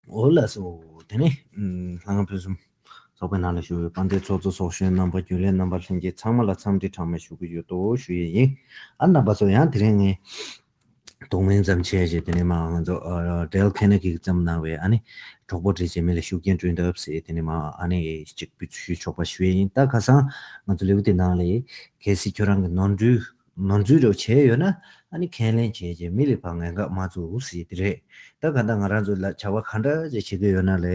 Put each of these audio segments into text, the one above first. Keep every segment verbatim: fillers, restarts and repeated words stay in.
འོ་ལགས་སོ། དེ་ནས་ཨུམ་ལྷ་ཁང་ཕུན་སུམ་ཚོགས་པའི་ནང་ལ་བཞུགས་པའི་དཔལ་ལྡན་ཚོགས་གཙོ་ཚོགས་གཞོན་རྣམ་པ་རྒྱུན་ལས་རྣམ་པ་ལྷན་རྒྱས་ཚང་མ་ལ་འཚམས་འདྲི་གྲངས་མེད་ཞུ་གི་ཡོད་དོ་ཞུ་ཡས་ཡིན། ཨ་རྣམ་པ་ཚོ་ཡང་དེ་རིང་ངས་གདོང་ལེན་ཙམ་བྱས་རྗེས་དེ་ནས་མ་ང་ཚོ་ཨ་ཌེལ་ཁེ་ནེ་གིས་བརྩམས་གནང་བའི་ཨ་ནི་གྲོགས་པོ་བྲིས་རྗེས་མི་ལ་ཤུགས་རྐྱེན་སྤྲོད་འདབས་ཟེར་དེ་ནས་མ་ཨ་ནི་གཅིག་པུ་ཞུ་ཆོག་པ་ཞུ་ཡས་ཡིན། ད་ཁ་སང་ང་ཚོ་ལེའུ་དེ་ནང་ལ་གལ་སྲིད་ཁྱོད་རང་གི་ནོར་འཁྲུལ་ནོར་འཛུལ་རོགས་བྱས་ཡོད་ན་ཨ་ནི་ཁས་ལེན་བྱས་རྗེས་མི་ལ་ཕར་ངན་ཁག་མ་བཙུགས་ཟེར་དེ་རེད། ད་ག་ད་ང་རང་ཚོ་ལ་བྱ་བ་ག་འདྲ་ཅིག་བྱེད་ཀྱི་ཡོད་ན་ལས་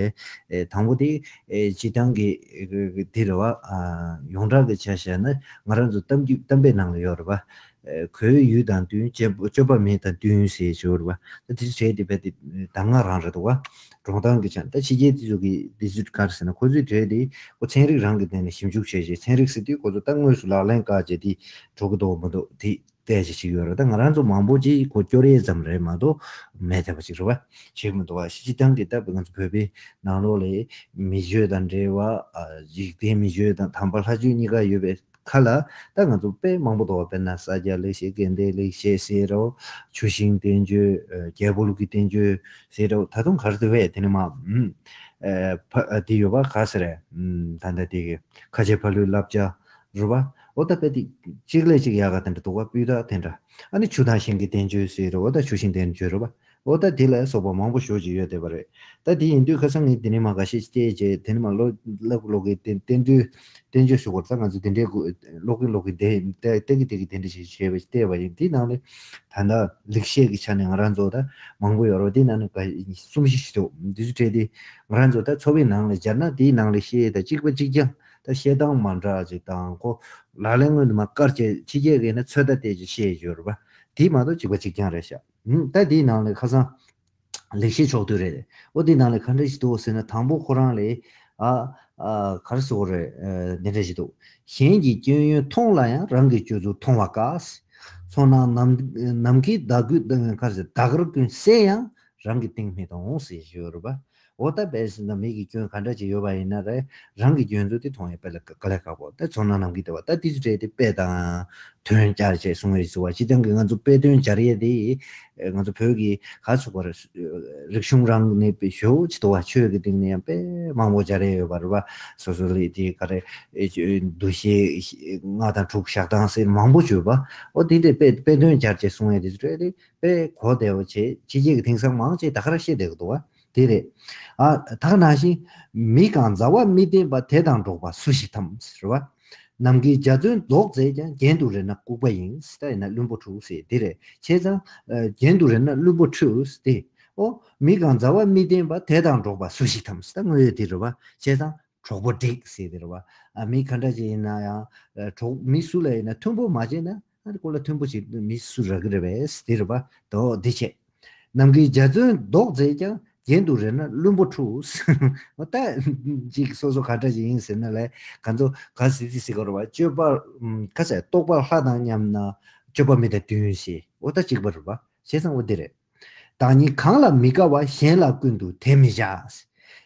ཨེ་དང་པོ་དེ་ཨེ་སྤྱི་བཏང་གི་ཨེ་དེ་རེད་བ། ཨ་ཡོངས་གྲགས་ཀྱི་ཆ་བཞག་ན་ང་རང་ཚོ་གཏམ་རྒྱུད་གཏམ་དཔེ་ནང་ལ་ཡོད་རེད་བ། ཨེ་གོས་ཡུལ་དང་བསྟུན་སྤྱོད་སྤྱོད་པ་མི་དང་བསྟུན་ཟེར་ཞོར་བ། ད་དེ་ཚོ་བྱས་ཏེ་བས་ཏེ་གདམས་ངག་རང་རེད་འདུག་བ། གྲོང་ཐང་གི་ཆ་ད་ཕྱི་རྒྱལ་དེ་ཚོ་གི་དེ་ཚོ་ག་རེ་ཟེར་ན་ཁོ་ཚོའི་གྲས་དེ་ཁོ་ཚན་རིག་རང་གི་སྟེང་ནས་ཞིབ་འཇུག་བྱས་རྗེས་ཚན་རིག་ཟེར་དུས་ཁོ་ཚོ་ད་དངོས་སུ་ལག་ལེན་བཀལ་རྗེས་དེ་གྲུབ་ཀྱི་འདུག་མི་འདུག་དེ་བལྟས་ཞིག་ཞིག་ཡོད་རེད། ད་ང་རང་ཚོ་མང་པོ་ཅིག་གོ་སྐྱོར་ཡས་ཙམ་རེད་མ་གཏོགས་མེད་བསྡད་པ་ཅིག་རེད་བ། ཞིག་མི་འདུག་བ། སྤྱི་བཏང་གི་ད་ང་ཚོ་བོད་པའི་ནང་ལོགས་ལ་མི་ཆོས་དང་འབྲེལ་བ། ཨ་འཇིག་རྟེན་མི་ཆོས་དང་དམ་པ་ལྷ་ཆོས་གཉིས་ཀ་ཡོད་པའི་ཁ་ལ་ད་ང་ཚོ་དཔེ་མང་པོ་འདུག་བ། དཔེར་ན་ས་སྐྱ་ལེགས་བཤད་དགེ་ལྡན་ལེགས་བཤད་ཟེར་རོ། ཆུ་ཤིང་བསྟན་བཅོས། ཨ་རྒྱལ་པོ་ལུགས་ཀྱི་བསྟན་བཅོས་ཟེར་རོ། ད་དུང་ག་རེ་འདུག་བས་དེ་ནི་མ་ཨུམ་ཨ་ཕ་ཨ་དེ་ཡོད་པ་ག་ཟེར་རེད། ཨུམ་ད་ལྟ་དེ་གི་ཁ་ཆེ་ཕ་ལུའི་བསླབ་བྱ། རེད་བ། འོ་ད་དཔེ་དེ་གཅིག་ལས་གཅིག་ཡག་ག་དེ་འདྲ་འདུག་བ། སྤུས་དག་དེ་འདྲ། ཨ་ནི་ཆུ་དང་ཤིང་གི་བསྟན་བཅོས་ཟེར་རེད། འོ་ད་ཆུ་ཤིང་བསྟན་བཅོས་རེད་བ། འོ་ད་དེ་ལ་སོགས་པ་མང་པོ་ཞེ་ཅིག་ཡོད་བསྡད་པ་རེད། ད་དེ་ཡིན་དུས་ཁ་སང་ངས་དེ་ནས་མ་འགའ་ཤས་ཤིག་བལྟས་རྗེས་དེ་ནས་མ་ལོ་ལབ་ལོག་གི་བསྟན་བསྟན་བཅོས་བསྟན་བཅོས་ཞུ་དགོས། ད་ང་ཚོ་དེ་འདྲའི་ཀློག་གིན་ཀློག་གིན་དེ་ལྟ་གི་དེ་གི་དེ་འདྲ་ཞིག་བྱས་པ་ཞིག་བལྟས་པ་ཡིན། དེའི་ནང་ནས་ད་ལྟ་ལེགས་བཤད་ཀྱི་ཆ་ནས་ང་རང་ཚོ་ད་མང་པོ་ཡོད་རེད། དེའི་ནང་ནས་ག་གསུམ་བཞི་ཞིག་འདུག་འདི་ཚོ་བྲིས་ཏེ་ང་རང་ཚོ་ད་འཚོ་བའི་ནང་ལ་སྦྱར་ན་དེའི་ནང་ལ་བཤད་ད་གཅིག་པ་གཅིག་རྐྱང་། ད་བཤད་སྟངས་མ་འདྲ་ཅིག་དང་ཁོ་ལག་ལེན་དངོས་དུ་མ་བཀར་བྱས་ཕྱི་རྒྱལ་གྱི་ན་ཚོད་ལྟ་བལྟས་ཀྱི་བཤད་ཡོད་རེད་པ། དེ་མ་གཏོགས་གཅིག་པ་གཅིག་རྐྱང་རེད་ཤག་ད་དེའི་ནང་ལ་ཁ་སང་ལེགས་བཤད་ཕྱོགས་བསྡུས་རེད། འོ་དེའི་ནང་ལ་ག་འདྲ་ཞིག་འདུག་ཟེར་ན་དང་པོ་ཁོ་རང་ལས་ཨ་ཨ་ག་རེ་ཟེར་དགོས་རེད། ཨ་འདི་འདྲ་ཞིག་འདུག་གཞན་གྱི་སྐྱོན་ཡོན་མཐོང་ལ་ཡང་རང་གི་སྤྱོད་ཚུལ་མཐོང་བ་དཀའ། ཚོར་སྣང་ནམ་ནམ་མཁའི་ཟླ་གུར་ག་རེ་ཟེར་ཟླ་གུར་ཀུན་གསལ་ཡང་རང་གི་སྟེང་མི་མཐོང་ཟེར་ཞུ་ཡོད་རེད་པ། འོ་ད་བས་ཟིན་ན་མི་གི་སྐྱོན་ག་འདྲ་ཅིག་ཡོད་པ་ཡིན་ན་རེད། རང་གི་སྐྱོན་ཚོ་དེ་མཐོང་ཡས་དཔེ་ལ་དཀའ་ལས་ཁག་པོ། ད་ཚོར་སྣང་ནམ་མཁའི་ཟླ་བ་ད་དེ་ཚོ་སྤྲད་དེ་དཔེ་དང་དོན་བསྐྱར་བྱས་གསུང་བའི་བཟོ་བ་སྤྱི་བཏང་གི་ང་ཚོ་དཔེ་དོན་སྦྱར་ཡས་དེ་ང་ཚོ་བོད་ཀྱི་ག་ཚོད་པར་རིག་གཞུང་རང་ནས་དཔེ་ཞེ་པོ་ཅིག་འདུག་བ། ཆོས་ཀྱི་སྟེང་ནས་ཡང་དཔེ་མང་པོ་སྦྱར་ཡས་ཡོད་པ་རེད་བ། སོ་སོ་ལས་དེ་ག་རེ་འདུ་ཤེས་ལྔ་དང་དྲུག་བཞག་སྟངས་ཟེར་མང་པོ་བརྗོད་པ། འོ་དེ་འདྲའི་དཔེ་དཔེ་དོན་སྦྱར་བྱས་གསུང་ཡས་དེ་ཚོ་སྤྲད་དེ། དཔེ་གོ་བདེ་བོ་བྱས་ཕྱི་རྒྱལ་གྱི་དེང་སང་མང་ཆེ་ད་ག་རང་བཤད་བསྡད་ཀྱི་འདུག་བ། དེ་རེད། ཨ་ད་ག་ནང་བཞིན། མི་གང་མཛའ་བ་མི་བརྟན་པ་དེ་དང་འགྲོགས་པ་སུ་ཞིག་ཐམས་རེད་བ། ནམ་མཁའི་འཇའ་ཚོན་མདོག་མཛེས་ཀྱང་གྱེན་དུ་རེ་ན་ལྐུགས་པ་ཡིན། ད་ཡིན་ན་བླུན་པོ་འཁྲུགས་ཟེར་དེ་རེད། བྱས་ཙང་། ཨ་གྱེན་དུ་རེ་ན་བླུན་པོ་འཁྲུགས་ཟེར་དེ། ཨོ་མི་གང་མཛའ་བ་མི་བརྟན་པ་དེ་དང་འགྲོགས་པ་སུ་ཞིག་ཐམས་ད་དངོས་ཡོད་དེ་རེད་བ། བྱས་ཙང་། གྲོགས་པོ་འགྲིག་ཟེར་དེ་རེད་བ། ཨ་མི་ག་འདྲ་ཅིག་ཡིན་ན་ཡང་། ཨ་གྲོགས་མི་སུ་ལ་ཡིན་ན་མཐུན་པོ་མ་བྱས་ན་ཨ་ཁོ་ལ་མཐུན་པོ་ཞིག་མི་སུ་རག་གི་རེད་པས་དེ་རེད་བ། དོ་འདི་བྱས། ནམ་མཁའི་འཇའ་ཚོན་མདོག་མཛེས་ཀྱང་གྱེན་དུ་རེ་ན་བླུན་པོ་འཁྲུགས། ད་ཅིག་སོ་སོ་ག་འདྲ་ཅིག་ཡིན་ཟེར་ན་ལས་ག་ཚོད་ག་ཟི་ཙི་ཟི་ག་རེད་བ། སྤྱོད་པ་ག་ཟེར་རྟོགས་པ་ལྷ་དང་མཉམ་ན་སྤྱོད་པ་མི་དང་བསྟུན་ཞེས་འོ་ད་གཅིག་པ་རེད་བ། བྱས་ཙང་འོ་འདི་རེད། བདག་ཉིད་གང་ལ་མི་དགའ་བ་གཞན་ལ་ཀུན་ཏུ་དེ་མི་བྱ།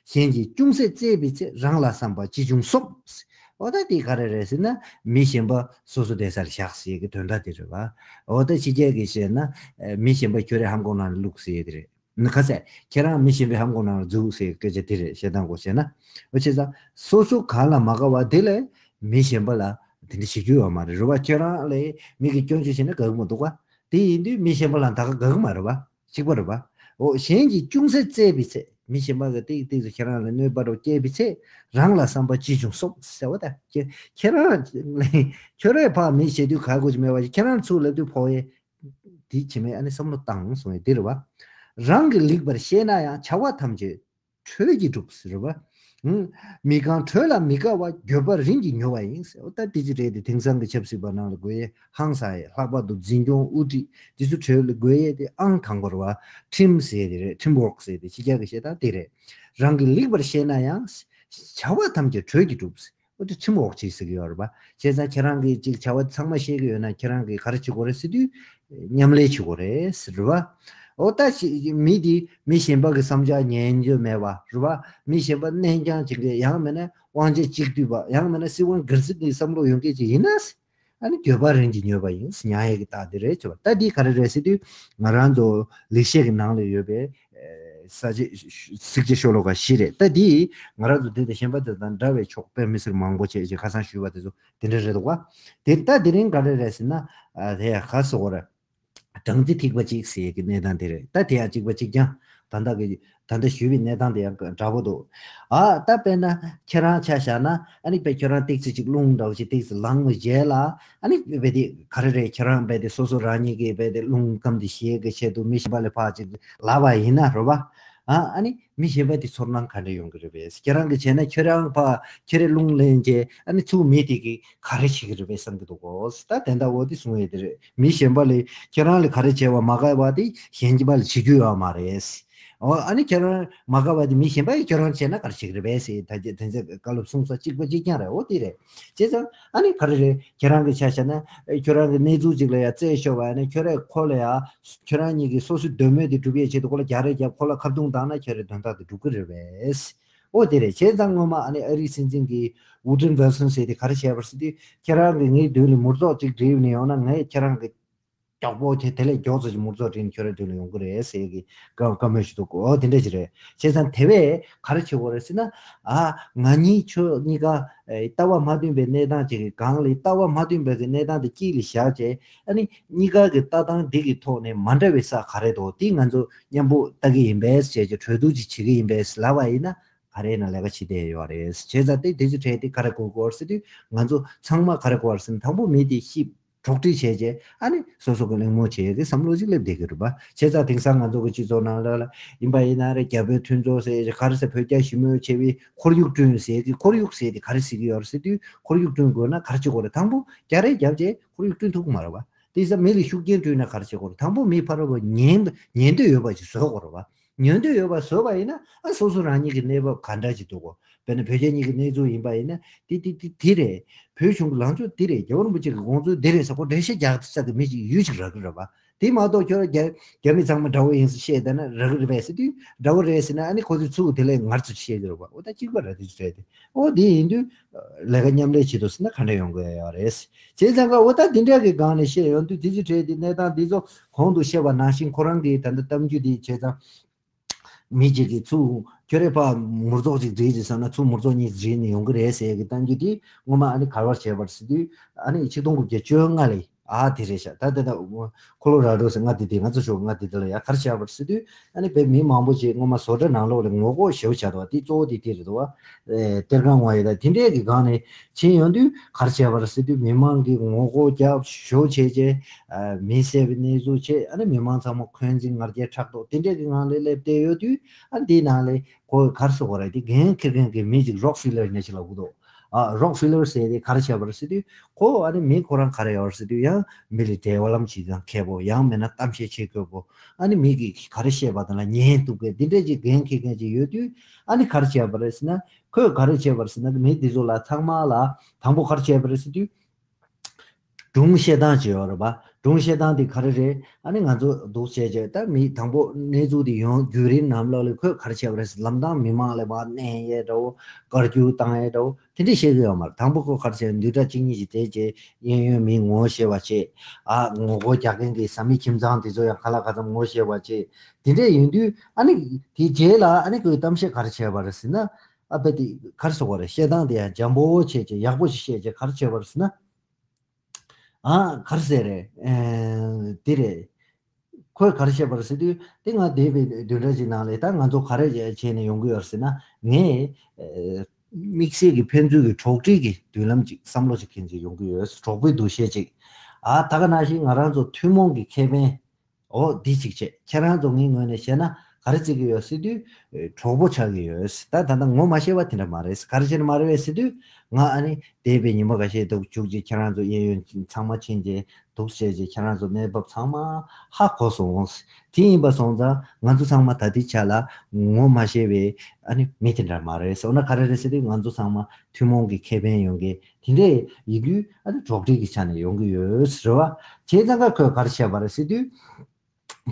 གཞན་གྱིས་ཅུང་ཟད་བརྩེས་པའི་ཚེ་རང་ལ་བསམ་པ་ཅི་བྱུང་སོམས། འོ་ད་དེ་ག་རེ་རེད་ཟེར་ན་མི་གཞན་པ་སོ་སོ་བསྡད་སར་བཞག་ཟེར་གྱི་དོན་དག་དེ་རེད་བ། འོ་ད་ཕྱི་རྒྱལ་གྱིས་བཤད་ན་མི་གཞན་པ་ཁྱོད་རའི་ཧམ་གོང་ནང་ལ་བླུགས་ཟེར་གྱི་དེ་རེད། ནི་ཁ་ཟས་ཁྱེད་རང་མི་གཞན་པའི་ཧམ་གོང་ནང་ལ་འཛུལ་ཟེར་གྱི་སྐད་ཆ་དེ་རེད། བཤད་སྟངས་གོ་བྱས་ན། འོ་བྱས་ཙང་སོ་སོ་གང་ལ་མ་དགའ་བ་དེ་ལས་མི་གཞན་པ་ལ་དེ་འདྲ་བྱེད་རྒྱུ་ཡོད་མ་རེད་རེད་བ། ཁྱེད་རང་ལས་མི་གི་སྐྱོན་བརྗོད་བྱས་ན་དགའ་གི་མི་འདུག་བ། དེ་ཡིན་དུས་མི་གཞན་པ་ལ་ད་ག་དགའ་གི་མ་རེད་བ། གཅིག་པ་རེད་བ། འོ་གཞན་གྱིས་ཅུང་ཟད་བརྩེས་པའི་ཚེ་མི་གཞན་པ་གི་ཏིག་ཏིག་ཏུ་ཁྱེད་རང་ལ་གནོད་པ་རུ་སྐྱེས་པའི་ཚེ་རང་ལ་བསམ་པ་ཅི་བྱུང་སོམས་ཟེར་བ་ད་ཁྱེད་ཁྱེད་རང་ཁྱོད་རས་ཕར་མི་བྱེད་དུས་ག་དགོས་ཀྱི་མེད་པ་ཞིག་ཁྱེད་རང་ཚུར་ལབ་དུས་ཕོག་ཡས། དེ་ཕྱི་མའི་ཨ་ནི་བསམ་བློ་བཏང་སོང་བས་འདི་རེད་བ། རང་གི་ལེགས་པར་ཤེས་ན་ཡང་བྱ་བ་ཐམས་ཅད་གྲོས་ཀྱིས་འགྲུབ་ཟེར་བ། ཧུམ། མི་གང་གྲོས་ལ་མི་དགའ་བ་འགྱོད་པ་རིམ་གྱིས་ཉོ་བ་ཡིན་ཟེར་བ། ད་དེ་ཅི་རེད་དེ་དེང་སང་གི་ཆབ་སྲིད་པ་ནང་ལ་དགོས་ཡས་ཧང་སང་ཡས་ལྷག་པར་དུ་འཛིན་སྐྱོང་དབུ་ཁྲིད་དེ་ཚོ་གྲོས་ལ་དགོས་ཡས་དེ་ཨང་དང་པོ་རེད་བ། ཁྲིམས་ཟེར་དེ་རེད། ཁྲིམས་ཝོརྐ་ཟེར་དེ་ཕྱི་རྒྱལ་གི་བཤད་སྟངས་དེ་རེད། རང་གི་ལེགས་པར་ཤེས་ན་ཡང་། བྱ་བ་ཐམས་ཅད་གྲོས་ཀྱིས་འགྲུབ་ཟེར། འོ་དེ་ཁྲིམས་འོག་ཅིག་ཟེར་གྱི་ཡོད་རེད་པ། བྱས་ཙང་ཁྱེད་རང་གིས་ཅིག་བྱ་བ་ཚང་མ་ཤེས་ཀྱི་ཡོད་ན་ཁྱེད་རང་གིས་ག་རེ་བྱེད་དགོས་རེད་ཟེར་དུས། མཉམ་ལས་བྱེད་དགོས་རེད་ཟེར་རེད་པ། འོ་ད་ཅིག་མི་འདི་མི་གཞན་པ་གི་བསམ་འཆར་ཉན་རྒྱུ་མེད་པ་རེད་པ། མི་གཞན་པ་གནས་འགྱངས་བྱེད་མཁན་ཡང་མིན་ན་དབང་ཆ་གཅིག་སྡུད་པ་ཡང་མིན་ན་སྲིད་དབང་སྒེར་སྲིད་ཀྱི་བསམ་བློ་ཡོད་མཁན་ཅིག་ཡིན་ན། ཨ་ནི་འགྱོད་པ་རིམ་གྱིས་ཉོས་པ་ཡིན་ཟེར་ཉན་ཡས་ཀྱི་རྟགས་འདི་རེད་བྱས་པ། ད་འདི་ག་རེ་རེད་ཟེར་དུས་ང་རང་ཚོ་ལེགས་བཤད་ཀྱི་ནང་ལ་ཡོད་པའི། ས་བཅད་ཚིགས་བཅད་ཤོ་ལོ་ཀ་བཞི་རེད། ད་འདི་ང་རང་ཚོ་འདི་དང་གཞན་པ་དེ་དང་འདྲ་བའི་ཕྱོགས་དཔེ་མི་སྲིད་མང་པོ་བྱས་ཅིག་ཁ་སང་ཞུས་པ་དེ་ཚོ་དེ་འདྲ་རེད་འདུག་བ། དེ་ད་དེ་རིང་ག་རེ་རེད་ཟེར་ན། ཨ་དེ་ཡང་ག་ཟེར་དགོས་རེད། སྦྲང་རྩི་ཐིགས་པ་གཅིག་ཟེར་གྱི་གནས་སྟངས་དེ་རེད། ད་དེ་ཡང་གཅིག་པ་གཅིག་རྐྱང་། ད་ལྟ་གི་ད་ལྟ་ཞུས་པའི་གནས་སྟངས་དེ་ཡང་འདྲ་པོ་འདུག་ཨ་ད་དཔེར་ན་ཁྱེད་རང་ཆ་བཞག་ན་ཨ་ནི་དཔེ་ཁྱོད་རང་ཏིག་ཙི་གཅིག་རླུང་འདྲ་བོ་ཞིག་ཏིག་ཙི་ལངས་པའི་རྗེས་ལ་ཨ་ནི་དཔེ་དེ་ག་རེ་རེད། ཁྱེད་རང་དཔེ་དེ་སོ་སོ་རང་ཉིད་ཀྱི་དཔེ་དེ་རླུང་ཁམས་དེ་ཞེ་གི་ཆེད་དུ་མི་གཞན་པ་ལ་ཕར་ཅིག་ལབ་པ་ཡིན་ན་རེད་པ། ཨ་ཨ་ནི་མི་གཞན་པ་དེ་ཚོར་སྣང་ག་འདྲ་ཡོང་གི་རེད་པས། ཁྱེད་རང་གིས་བྱས་ན་ཁྱོད་རང་ཕར་ཁྱོད་རའི་རླུང་ལེན་རྗེས་ཨ་ནི་ཚུར་མི་དེ་གིས་ག་རེ་བྱེད་ཀྱི་རེད་པས་བསམ་གྱི་འདུག་གོ། ད་དེ་འདྲ་བོ་དེ་གསུང་ཡས་དེ་རེད། མི་གཞན་པ་ལས་ཁྱེད་རང་ལ་ག་རེ་བྱས་པ་མ་དགའ་བ་དེ་གཞན་གྱི་པ་ལ་བྱེད་རྒྱུ་ཡོད་མ་རེད། འོ་ཨ་ནི་ཁྱེད་རང་མ་དགའ་བ་དེ་མི་གཞན་པ་ཡིས་ཁྱོད་རང་བྱས་ན་ག་རེ་བྱེད་ཀྱི་རེད་པས་ཟེར། ད་དེ་ཚོ་བཀའ་སློབ་གསུང་ས་གཅིག་པ་གཅིག་རྐྱང་རེད། འོ་དེ་རེད། བྱས་ཙང་ཨ་ནི་ག་རེ་རེད། ཁྱེད་རང་གི་ཆ་བཞག་ན་ཁྱོད་རང་གི་གནས་ཚུལ་ཅིག་ལ་ཡ་རྩད་ཤོར་བ་ཡིན་ན་ཁྱོད་རས་ཁོ་ལ་ཡ་ཁྱོད་རང་ཉིད་ཀྱི་སོ་སོའི་འདོད་མོས་དེ་སྒྲུབ་ཡས་ཆེད་དུ་ཁོ་ལ་རྒྱག་རེས་རྒྱབ། ཁོ་ལ་ཁ་རྡུང་བཏང་ན་ཁྱོད་རའི་དོན་དག་དེ་འགྲུབ་ཀྱི་རེད་པས། འོ་དེ་རེད། བྱས་ཙང་སྔོན་མ་ཨ་ནི་ཨ་རིའི་སྲིད་འཛིན་གྱི་ཝུ་ཌོན་ཝིལ་སོན་ཟེར་དེ་ག་རེ་བྱས་པ་རེད་ཟེར་དུས། ཁྱེད་རང་གིས་ངའི་མདུན་ལ་མུར་ཙོག་ཅིག་བསྒྲིལ་ནས་ཡོང་ན་ངས་ཁྱེད་རང་གི་མགྱོགས་པོ་དེ་དེ་ལས་མགྱོགས་ཚོད་ཅིག་མུར་ཙོག་བསྒྲིལ་ནས་ཁྱོད་རའི་མདུན་ལ་ཡོང་གི་རེད་ཟེར་གྱི་བཀའ་བཀའ་མོལ་ཞིག་འདུག་འོ་དེ་འདྲ་ཅིག་རེད། བྱས་ཙང་དེ་བས་ག་རེ་བྱེད་དགོས་རེད་ཟེར་ན། ཨ་ང་གཉིས་ཁྱོད་གཉིས་ཀ་ཨེ་ལྟ་བ་མ་མཐུན་པའི་གནས་སྟངས་ཅིག་གི་སྒང་ལ་ལྟ་བ་མ་མཐུན་པའི་གི་གནས་སྟངས་དེ་དཀྱིལ་ལ་བཞག་བྱས། ཨ་ནི་གཉིས་ཀ་གི་ལྟ་སྟངས་འདི་གི་ཐོག་ནས་མ་འདྲ་བའི་ས་ག་རེ་འདུག་དེ་ང་ཚོ་མཉམ་པོ་ལྟ་གི་ཡིན་པས་ཟེར་བྱས་གྲོས་བསྡུར་ཅིག་བྱེད་ཀྱི་ཡིན་པས་ལབ་པ་ཡིན་ན། ག་རེ་ཡིན་ན་ལས་ཀ་བྱེད་བསྡད་ཡོད་རེད། བྱས་ཙང་དེ་དེ་ཚོ་གྲས་དེ་ག་རེ་དགོས་དགོས་ཟེར་དུས་ང་ཚོ་ཚང་མ་ག་རེ་དགོས་རེད་ཟེར་ན། དང་པོ་མི་དེ་ཤི་གྲོགས་འདྲིས་བྱས་རྗེས་ཨ་ནི་སོ་སོ་གི་གླེང་མོལ་བྱེད་ཡས་ཀྱི་བསམ་བློ་ཅིག་སླེབས་བསྡད་ཀྱི་རེད་པ། བྱས་ཙང་དེང་སང་ང་ཚོ་གི་སྤྱི་ཚོགས་ནང་ལ་ལ་ཡིན་པ་ཡིན་ན་རེད། རྒྱ་བོད་མཐུན་ཚོགས་ཟེར་ག་རེ་ཟེར། བོད་རྒྱ་ཞི་མོལ་བྱས་པའི་ཁོར་ཡུག་བསྐྲུན་ཟེར་གི། ཁོར་ཡུག་ཟེར་དེ་ག་རེ་ཟེར་གི་ཡོད་རེད་ཟེར་དུས། ཁོར་ཡུག་བསྐྲུན་དགོས་ན་ག་རེ་བྱེད་དགོས་རེད། དང་པོ་རྒྱག་རེས་རྒྱབ་རྗེས་ཁོར་ཡུག་བསྐྲུན་ཐུབ་ཀྱི་མ་རེད་པ། དེ་ས་མི་ལ་ཤུགས་རྐྱེན་བསྐྲུན་ན་ག་རེ་བྱེད་དགོས་རེད། དང་པོ་མི་ཕར་རོ་ཉན་ཉན་འདོད་ཡོད་པ་ཅིག་བཟོ་དགོས་རེད་པ། ཉན་འདོད་ཡོད་པ་བཟོས་པ་ཡིན་ན་ཨ་སོ་སོ་རང་ཉིད་ཀྱི་གནས་བབ་ག་འདྲ་ཅིག་འདུག་གོ། དཔེར་ན་བོད་རྒྱ་གཉིས་ཀྱི་གནས་ཚུལ་ཡིན་པ་ཡིན་ན་དེ་དེ་དེ་དེ་རེད། བོད་གཞུང་གི་ལངས་ཕྱོགས་འདི་རེད། རྒྱལ་བ་རིན་པོ་ཆེ་གི་དགོངས་ཚུལ་འདི་རེད་ཟེར་ཁོ་འགྲེལ་བཤད་རྒྱག་ས་གི་མི་ཅིག་ཡོད་ཅིག་རག་གི་རེད་པ། དེ་མ་གཏོགས་ཁྱོད་རྒྱ་རྒྱ་མི་ཚང་མ་དགྲ་བོ་ཡིན་ཟེར་བཤད་བསྡད་ན་རག་གི་རེད་པས་ཟེར་དུས། དགྲ་བོ་རེད་ཟེར་ན་ཨ་ནི་ཁོ་ཚོས་ཚུར་དེ་ལས་ངར་ཚུར་བཤད་ཀྱི་རེད་པ། འོ་ད་གཅིག་པ་རེད། དེ་ཚོ་རེད་དེ། འོ་དེ་ཡིན་དུས་ལས་ཀ་མཉམ་ལས་བྱེད་དུ་ཟེར་ན་ག་འདྲ་ཡོང་དགོས་ཡོད་རེད། བྱས་ཙང་ཀ་འོ་ད་དེ་འདྲ་གི་སྒང་ནས་བཤད་ཡོང་དུས་དེ་ཚོ་གྲས་དེ་གནས་སྟངས་དེ་ཚོ་གོང་དུ་བཤད་པ་ནང་བཞིན་ཁོ་རང་གིས་ད་ལྟ་གཏམ་རྒྱུད་དེ་བྱས་ཙང་མི་གཅིག་གིས་ཚུར་ཁྱོད་རས་ཕར་མུར་ཙོག་ཅིག་བསྒྲིལ་ཅིག་བསམ་ན་ཚུར་མུར་ཙོག་གཉིས་བསྒྲིལ་ནས་ཡོང་གི་རེད་ཟེར་གི་གཏམ་རྒྱུད་དེ་སྔོན་མ་ཨ་ནི་ག་རེ་བྱས་པ་རེད་ཟེར་དུས་ཨ་ནི་ཆིག་སྟོང་དགུ་བརྒྱ་བཅོ་ལྔ་ལ་ཨ་དེ་རེད་ཤག་ད་ལྟ་ད་ཁོ་ལོ་ར་ཌོ་ཟེར་མངའ་སྡེ་དེ་ང་ཚོ་ཞོགས་མངའ་སྡེ་དེ་ལ་ཡ་ག་རེ་བྱས་པ་རེད་ཟེར་དུས། ཨ་ནི་བོད་མི་མང་པོ་ཞིག་སྔོན་མ་བཟོ་གྲྭ་ནང་ལོགས་ལ་ངོ་ལྐོག་ཞེ་པོ་བྱས་འདུག་བ། དེ་གཙོ་བོ་དེ་དེ་རེད་འདུག་བ། ཨེ་གཏེར་ཁ་ངོ་ཡོད་ད་དེ་འདྲས་ཀྱི་སྒང་ནས་ཕྱིན་ཡོང་དུས་ག་རེ་བྱས་པ་རེད་ཟེར་དུས་མི་མང་གིས་ངོ་ལྐོག་རྒྱབ་ཞོགས་བྱས་རྗེས་ཨ་མི་བསད་པའི་གནས་ཚུལ་བྱས། ཨ་ནི་མི་མང་ཚང་མ་འཁོན་འཛིན་ང་རྒྱལ་ཕྲག་དོག་དེ་འདྲས་ཀྱི་ངང་ལ་སླེབས་བསྡད་ཡོད་དུས། ཨ་འདིའི་ནང་ལ་ཁོ་ག་རེ་ཟེར་དགོས་རེད། དེ་འགན་འཁྱེར་མཁན་གྱི་མི་ཅིག་རོག་ཕི་ལར་ཉག་ཅིག་ལབ་ཀྱི་འདུག་ཨ་རོག་ཕི་ལར་ཟེར་དེ་ག་རེ་བྱས་པ་རེད་ཟེར་དུས། ཁོ་ཨ་ནི་མི་ཁོ་རང་ག་རེ་ཡོད་རེད་ཟེར་དུས་ཡང་མི་ལ་འབྲེལ་བ་ལམ་ཞིག་དང་མཁས་པོ། ཡང་མིན་ན་གཏམ་བཤད་བྱེད་དགོས་པོ། ཨ་ནི་མི་གིས་ག་རེ་བཤད་པ་དང་ལ་ཉན་ཐུབ་མཁན་འདི་འདྲ་ཅིག་འགན་འཁྱེར་མཁན་ཅིག་ཡོད་དུས། ཨ་ནི་ག་རེ་བྱས་པ་རེད་ཟེར་ན། ཁོས་ག་རེ་བྱས་པ་རེད་ཟེར་ན་མི་འདི་ཚོ་ལ་ཚང་མ་ལ་དང་པོ་ག་རེ་བྱས་པ་རེད་ཟེར་དུས། སྒྲུང་བཤད་སྟངས་ཅིག་ཡོད་རེད་པ། སྒྲུང་བཤད་སྟངས་དེ་ག་རེ་རེད། ཨ་ནི་ང་ཚོ་འདུག་བྱས་བྱས་ད་མི་དང་པོ་གནས་ཚུལ་དེ་ཡོང་བརྒྱུད་རིམ་ནང་ལོགས་ལ་ཁོས་ག་རེ་བྱས་པ་རེད་ཟེར། ལམ་སང་མི་མང་ལ་མར་མནན་ཡས་འདྲ་བོ། བཀའ་བཀྱོན་བཏང་ཡས་འདྲ་བོ། དེ་འདྲས་བཤད་གི་ཡོད་མ་རེད། དང་པོ་ཁོ་ག་རེ་བྱས། བདུན་ཕྲག་གཅིག་གཉིས་ཤིག་དེ་རྗེས་གཡས་གཡོན་མི་ངོ་ཤེས་པ་བྱས། ཨ་ངོ་རྒོལ་རྒྱག་མཁན་གྱི་བཟའ་མི་ཁྱིམ་ཚང་དེ་ཚོ་ཡང་ག་ལ་ག་ཙམ་ངོ་ཤེས་པ་བྱས། དེ་འདྲས་ཡིན་དུས་ཨ་ནི་དེ་རྗེས་ལ་ཨ་ནི་ཁོས་གཏམ་བཤད་ག་རེ་བྱས་པ་རེད་ཟེར་ན། ཨ་དཔེ་དེ་ག་རེ་ཟེར་དགོས་རེད། བཤད་སྟངས་དེ་ཡང་འཇམ་པོ་བྱས་བྱས་ཡག་པོ་ཞིག་བཤད་བྱས་ག་རེ་བྱས་པ་རེད་ཟེར་ན། ཨ་ག་རེ་ཟེར་རེད། ཨེ་དེ་རེད། ཁོས་ག་རེ་བཤད་པ་རེད་ཟེར་དུས། དེ་ང་འདས་པའི་བདུན་ཕྲག་ཅིག་ནང་ལ་ད་ང་ཚོ་ག་རེ་བྱས་ནས་ཡོང་གི་ཡོད་ཟེར་ན། ངས་ཨེ་དམིགས་བསལ་གྱི་ཕན་ཚུན་གྱི་གྲོགས་འདྲིས་ཀྱི་མདུན་ལམ་ཅིག་བསམ་བློ་ཅིག་འཁྱེར་ཅིག་ཡོང་གི་ཡོད། གྲོགས་པོའི་འདུ་ཤེས་ཅིག་ཨ་ད་ག་ནང་བཞིན་ང་རང་ཚོ་ཐུན་མོང་གི་ཁེ་ཕན། འོ་འདི་གཅིག་བྱས། ཁྱེད་རང་ཚོ་ངའི་ངོས་ནས་བཤད་ན་ག་རེ་བརྩི་གི་ཡོད་ཟེར་དུས། ཨེ་གྲོགས་པོ་ཆགས་ཀྱི་ཡོད། ད་ད་ལྟ་ངོ་མ་ཤེས་པ་དེ་འདྲ་མ་རེད། ག་རེ་བྱས་ནས་མ་རེད་པས་ཟེར་དུས། ང་ཨ་ནི་འདས་པའི་ཉི་མ་འགའ་ཤས་འདུག་བཅུག་རྗེས་ཁྱེད་རང་ཚོ་གཡས་གཡོན་ཚང་མ་ཕྱིན་རྗེས་འདུག་བྱས་རྗེས་ཁྱེད་རང་ཚོ་གནས་བབ་ཚང་མ་ཧ་གོ་སོང་། དེ་ཡིན་པ་སོང་ཙང་ང་ཚོ་ཚང་མ་ད་ལྟའི་ཆ་ལ་ངོ་མ་ཤེས་པའི་ཨ་ནི་མི་དེ་འདྲ་མ་རེད། འོ་ན་ག་རེ་རེད་ཟེར་དུས་ང་ཚོ་ཚང་མ་ཐུན་མོང་གི་ཁེ་ཕན་ཡོང་མཁན་དེ་འདྲས་ཡིན་དུས་ཨ་ནི་གྲོགས་འདྲིས་ཀྱི་ཆ་ནས་ཡོང་གི་ཡོད་རེད་བ། བྱས་ཙང་ཀ་ཁོས་ག་རེ་བྱས་པ་རེད་ཟེར་དུས།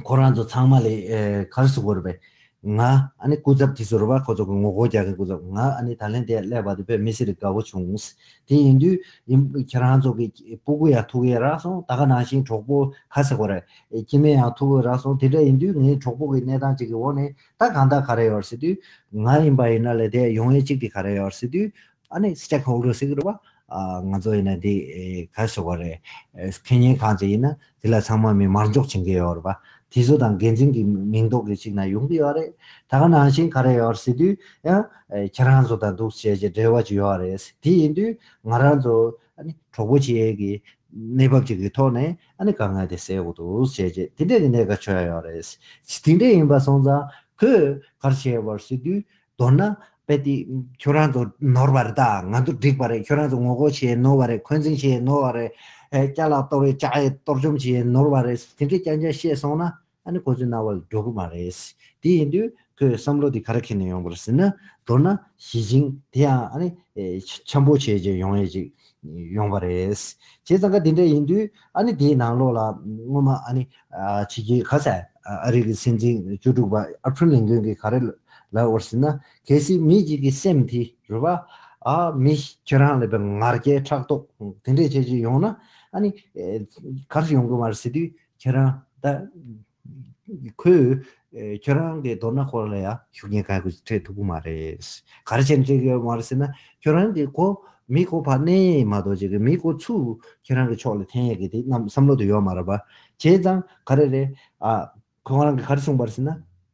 ཁོ་རང་ཚོ་ཚང་མ་ལ་ཨེ་ག་རེ་ཟེར་དགོས་རེད་པས། ང་ཨ་ནི་སྐུ་ཚབ་དེ་ཚོ་རེད་པ། ཁོ་ཚོ་གི་ངོ་རྒོལ་རྒྱག་མཁན་སྐུ་ཚབ། ང་ཨ་ནི་ད་ལན་དེ་སླེབས་པ་དེ་དཔེ་མི་སྲིད་དགའ་པོ་བྱུང་། དེ་ཡིན་དུས་ཡིན་ཁྱེད་རང་ཚོ་གི་སྤུ་གུ་ཡང་ཐུག་ཡས་རག་སོང་། ད་ག་ནང་བཞིན་གྲོགས་པོ་ག་ཟེར་དགོས་རེད། སྐྱེ་དམན་ཡང་ཐུག་ཡས་རག་སོང་། དེ་འདྲ་ཡིན་དུས་ངའི་གྲོགས་པོ་གི་གནས་སྟངས་ཅིག་གི་འོག་ནས་ད་གང་ལྟར་ག་རེ་ཡོད་ཟེར་དུས། ང་ཡིན་པ་ཡིན་ན་ལས་དེ་ཡོང་ཡས་གཅིག་དེ་ག་རེ་ཡོད་ཟེར་དུས། ཨ་ནི་སི་ཊེག་ཧོལ་ཌར་ཟེར་གི་རེད་པ། ཨ་ང་ཚོ་ཡིན་ན་འདི་ཨེ་ག་ཟེར་དགོས་རེད། ཨེ་ཁེ་ཉེན་ཁང་ཅིག་ཡིན་ན་དེ་ལ་ཚང་མ་མི་མར་འཇོག་བྱེད་མཁན་ཡོད་རེད་པ། དེ་ཚོ་དང་འགན་འཛིན་གྱི་མིང་འདོགས་ཀྱི་ཅིག་ན་ཡོང་གི་ཡོད་རེད། ད་ག་ནང་བཞིན་ག་རེ་ཡོད་ཟེར་དུས་ཡང་ཨེ་ཁྱེད་རང་ཚོ་དང་འདུག་བྱས་བྱས་འབྲེལ་བ་ཅིག་ཡོད་རེད། དེ་ཡིན་དུས་ང་རང་ཚོ་ཨ་ནི་གྲོགས་པོ་བྱེད་ཡས་ཀྱི་གནས་བབ་ཅིག་གི་ཐོག་ནས་ཨ་ནི་དཀའ་ངལ་དེ་སེལ་དགོས་འདུག་བྱས་བྱས་དེ་འདྲས་ཀྱི་གནད་འགག་ཆགས་ཡོད་རེད། དེ་འདྲས་ཡིན་པ་སོང་ཙང་ཁོས་ག་རེ་བྱས་པ་ཟེར་དུས། མདོར་ན་དཔེ་དེ་ཁྱོད་རང་ཚོ་ནོར་བ་རེད། ད་ང་ཚོ་འགྲིག་པ་རེད། ཁྱོད་རང་ཚོ་ངོ་རྒོལ་བྱས་ནོར་བ་རེད། འཁོན་འཛིན་བྱས་ནོར་བ་རེད། ཨེ་ཅ་ལག་གཏོར་བའི་ཅ་ཨེ་གཏོར་བཅོམ་བྱས་ནོར་བ་རེད། དེ་འདྲའི་སྐྱོན་ཆ་བཤད་སོང་ན་ཨ་ནི་ཁོ་ཚོའི་རྣ་བ་ལ་འགྲོ་གི་མ་རེད། དེ་ཡིན་དུས་ཁོས་བསམ་བློ་དེ་ག་རེ་འཁྱེར་ནས་ཡོང་བ་རེད་ཟེར་ན། མདོར་ན་ཞི་ཞིང་དེ་ཡང་ཨ་ནི་ཨེ་འཆམ་པོ་བྱས་བྱས་ཡོང་ཡས་ཅིག་ཡོང་བ་རེད། བྱས་ཙང་ཀ་དེ་འདྲ་ཡིན་དུས་ཨ་ནི་དེའི་ནང་ལོགས་ལ་སྔོན་མ་ཨ་ནི་ཨ་ཕྱི་རྒྱལ་ག་ས་ཨ་རི་གི་སྲིད་འཛིན་བཅུ་དྲུག་པ་ཨབ་ར་ཧམ་ལིན་ཀོན་གྱིས་ག་རེ་ལབ་པ་རེད་ཟེར་ན། གལ་སྲིད་མི་གཅིག་གི་སེམས་དེ་རེད་པ། ཨ་མི་ཁྱེད་རང་ལ་བའི་ང་རྒྱལ་ཕྲག་དོག་དེ་འདྲས་བྱས་བྱས་ཡོང་ན་ཨ་ནི་ཨེ་ག་རེ་ཡོང་གི་མ་རེད་ཟེར་དུས། ཁྱེད་རང་ད་ཁོས་ཨེ་ཁྱོད་རང་གི་མདོར་ན་ཁོ་ལ་ཡ་ཤུགས་རྐྱེན་ག་གི་འཕྲད་ཐུབ་ཀྱི་མ་རེད། ག་རེ་བྱས་ནས་འཕྲད་ཀྱི་ཡོད་མ་རེད་ཟེར་ན། ཁྱོད་རང་གི་ཁོ་མི་ཁོ་ཕར་མནན་ཡས་མ་གཏོགས་ཅིག་གི་མི་ཁོ་ཚུར་ཁྱོད་རང་གི་ཕྱོགས་ལ་འཐེན་ཡས་ཀྱི་དེ་རྣམ་བསམ་བློ་དེ་ཡོད་མ་རེད་པ། བྱས་ཙང་ག་རེ་རེད། ཨ་ཁོ་རང་གིས་ག་རེ་གསུངས་པ་རེད་ཟེར་ན།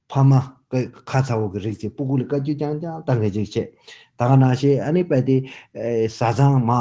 ཕ་མ་ཁ་ཁ་ཚ་བོ་གི་རིགས་ཅིག་སྤུ་གུ་ལ་བཀའ་བཀྱོན་རྐྱང་རྐྱང་བཏང་མཁན་ཅིག་བྱས། ད་ག་ནང་བཞིན་ཨ་ནི་དཔེ་དེ་ཨེ་བཟའ་ཚང་མ་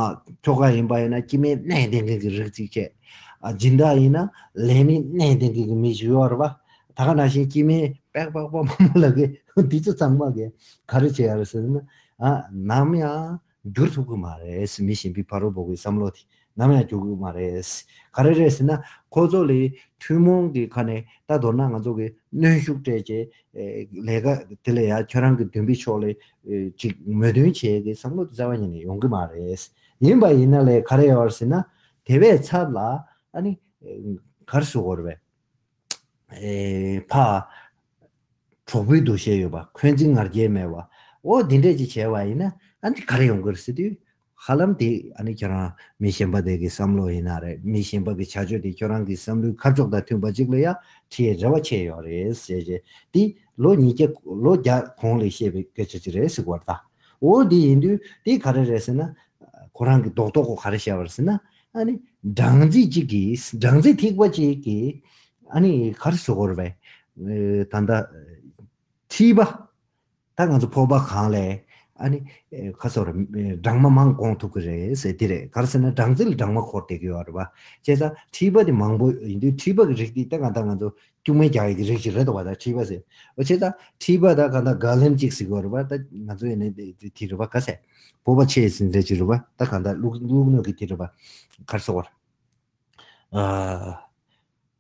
ཁྱོ་ག་ཡིན་པ་ཡིན་ན་སྐྱེ་དམན་མནན་བསྡད་མཁན་གྱི་རིགས་ཅིག་བྱས། ཨ་སྦྱིན་བདག་ཡིན་ན་ལས་མི་མནན་བསྡད་མཁན་གྱི་མི་ཞིག་ཡོད་རེད་པ། ད་ག་ནང་བཞིན་སྐྱེ་དམན་པག་པག་པ་མ་མོ་ལ་གི་འདི་ཚོ་ཚང་མ་གི་ག་རེ་བྱེད་ཡ་རེད་ཟེར་ན། ཨ་ནམ་ཡང་འགྱུར་ཐུབ་ཀྱི་མ་རེད། མི་གཞན་པའི་ཕ་རོལ་པོ་གི་བསམ་བློ་དེ་ནམ་ཡང་འགྱུར་གྱི་མ་རེད། ག་རེ་རེད་ཟེར་ན། ཁོ་ཚོ་ལས་ཐུན་མོང་གི་ཁ་ནས་ད་མདོར་ན་ང་ཚོ་གི་གནོན་ཤུགས་སྤྲད་བྱས་ཨེ་ལས་ཀ་དེ་ལ་ཡ་ཁྱོད་རང་གི་འདུན་པའི་ཕྱོགས་ལས་ཨེ་ཅིག་མོས་མཐུན་བྱེད་ཀྱི་བསམ་བློ་དེ་རྩ་བ་ཉིད་ནས་ཡོང་གི་མ་རེད། ཡིན་པ་ཡིན་ན་ལས་ག་རེ་ཡོད་ཟེར་ན། དེ་བས་ཚབ་ལ་ཨ་ནི་ཨེ་ག་རེ་ཟེར་དགོས་རེད་པས། ཨེ་ཕ་གྲོགས་པོའི་འདུ་ཤེས་ཡོད་པ། འཁོན་འཛིན་ང་རྒྱལ་མེད་པ། འོ་འདི་འདྲས་ཅིག་བྱས་པ་ཡིན་ན་ཨ་ནི་ག་རེ་ཡོང་གི་རེད་ཟེར་དུས། ཧ་ལམ་དེ་ཨ་ནི་ཁྱོད་རང་མི་གཞན་པ་དེ་གི་བསམ་བློ་ཡིན་ན་རེད། མི་གཞན་པ་གི་བྱ་སྤྱོད་དེ་ཁྱོད་རང་གི་བསམ་བློའི་ཁ་ཕྱོགས་དང་མཐུན་པ་ཅིག་ལ་ཡ་ཁྲིད་རེ་བ་ཆེ་ཡོད་རེད་ཟེར་བྱས། དེ་ལོ་ཉིས་བརྒྱ་ལོ་བརྒྱ་གོང་ལ་བཤད་པའི་སྐད་ཆ་ཅིག་རེད་ཟེར་གི་ཡོད་རེད་ད། འོ་འདི་ཡིན་དུས་འདི་ག་རེ་རེད་ཟེར་ན། ཁོ་རང་གི་རྡོག་རྡོག་གོ་ག་རེ་བཤད་པ་རེད་ཟེར་ན། ཨ་ནི་སྦྲང་རྩི་གཅིག་གིས་སྦྲང་རྩི་ཐིགས་པ་གཅིག་གིས་ཨ་ནི་ག་རེ་ཟེར་དགོས་རེད་པས། ད་ལྟ་མཁྲིས་པ། ད་ང་ཚོ་ཕོར་པ་གང་ལས་ཨ་ནི་ཁ་སོ་རེ་སྦྲང་མ་མང་སྐོང་ཐུབ་ཀྱི་རེད་ཟེར་དེ་རེད། ག་རེ་ཟེར་ན་སྦྲང་རྩི་ལ་སྦྲང་མ་འཁོར་བསྡད་ཀྱི་ཡོད་རེད་པ། བྱས་ཙང་མཁྲིས་པ་དེ་མང་པོ་ཡིན་དུས་མཁྲིས་པ་གི་རིགས་དེ་ད་གང་ལྟར་ང་ཚོ་སྐྱུག་མེར་རྒྱག་ཡག་གི་རིགས་ཤིག་རེད་འདུག་བ། ད་མཁྲིས་པ་ཟེར། འོ་བྱས་ཙང་མཁྲིས་པ་ད་གང་ལྟར་ག་ལན་གཅིག་ཟེར་གྱི་ཡོད་རེད་པ། ད་ང་ཚོ་ཡིན་ནའི་དེ་དེ་རེད་པ། ག་ཟེར་སྤོབས་པ་ཆེ་ཟེར་འདྲ་ཅིག་རེད་པ། ད་གང་ལྟར་བླུག་བླུག་ནོ་གི་དེ་རེད་པ། ག་རེ་ཟེར་བ། ཨ།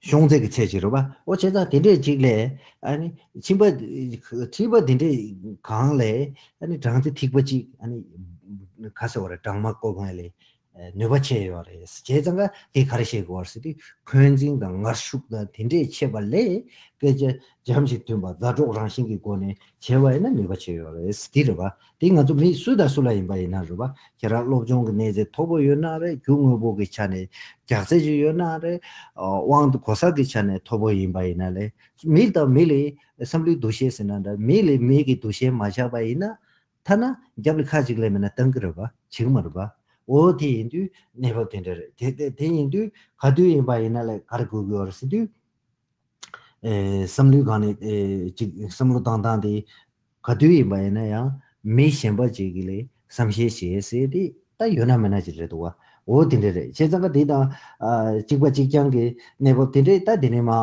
ཤོང་ཚད་ཀྱི་ཚད་ཅིག་རེད་པ། འོ་བྱས་ཙང་དེ་འདྲས་ཅིག་ལས་ཨ་ནི་མཁྲིས་པ་མཁྲིས་པ་དེ་འདྲས་གང་ལས་ཨ་ནི་སྦྲང་རྩི་ཐིགས་པ་གཅིག་ཨ་ནི་ག་ཟེར་བ་རེད། སྦྲང་མ་བཀོལ་མཁན་ལས་ནུས་པ་ཆེ་ཡོད་རེད། བྱས་ཙང་ཀ་དེ་ག་རེ་བཤད་དགོས་རེད་ཟེར་དུས། འཁོན་འཛིན་དང་ངར་ཤུགས་དང་དེ་འདྲས་ཆེ་བ་ལས་སྐད་ཆ་འཇམ་ཞིང་མཐུན་པ་མཛའ་གྲོགས་རང་བཞིན་གྱི་སྒོ་ནས་བྱས་པ་ཡིན་ན་ནུས་པ་ཆེ་ཡོད་རེད། འདི་རེད་པ། དེ་ང་ཚོ་མི་སུ་དང་སུ་ལ་ཡིན་པ་ཡིན་ན་རེད་པ། ཁྱེད་རང་སློབ་སྦྱོང་གི་གནས་ཚད་མཐོ་པོ་ཡོད་ན་རེད། རྒྱུ་དངོས་པོ་གི་ཆ་ནས་རྒྱགས་ཚད་ཅིག་ཡོད་ན་རེད། དབང་དུ་གོ་ས་གི་ཆ་ནས་མཐོ་པོ་ཡིན་པ་ཡིན་ན་ལས་མི་དང་མི་ལས་བསམ་བློའི་འདུ་ཤེས་ཟེར་ན་འདྲ། མི་ལས་མི་གི་འདུ་ཤེས་མ་ཆགས་པ་ཡིན་ན། ཐ་ན་རྒྱབ་ལ་ཁ་ཅིག་ལས་མེད་ན་བཏང་གི་རེད་པ། བྱེད་ཀྱི་མ་རེད་པ། འོ་དེ་ཡིན་དུས་གནས་བབ་དེ་འདྲ་རེད། དེ་དེ་དེ་ཡིན་དུས་ག་དུས་ཡིན་པ་ཡིན་ན་ལས་ག་རེ་དགོས་ཀྱི་ཡོད་རེད་ཟེར་དུས། ཨེ་བསམ་བློའི་སྒང་ནས་ཨེ་ཅིག་བསམ་བློ་བཏང་སྟངས་དེ་ག་དུས་ཡིན་པ་ཡིན་ན་ཡང་མི་གཞན་པ་ཅིག་གིས་ལས་བསམ་ཤེས་བྱེད་ཟེར་དེ་ད་ཡོད་ན་མེད་ན་ཅིག་རེད་འདུག་བ། འོ་དེ་འདྲ་རེད། བྱས་ཙང་ཀ་དེ་དང་ཨ་གཅིག་པ་གཅིག་རྐྱང་གི་གནས་བབ་དེ་འདྲས་ད་དེ་ནས་མ་ཨ་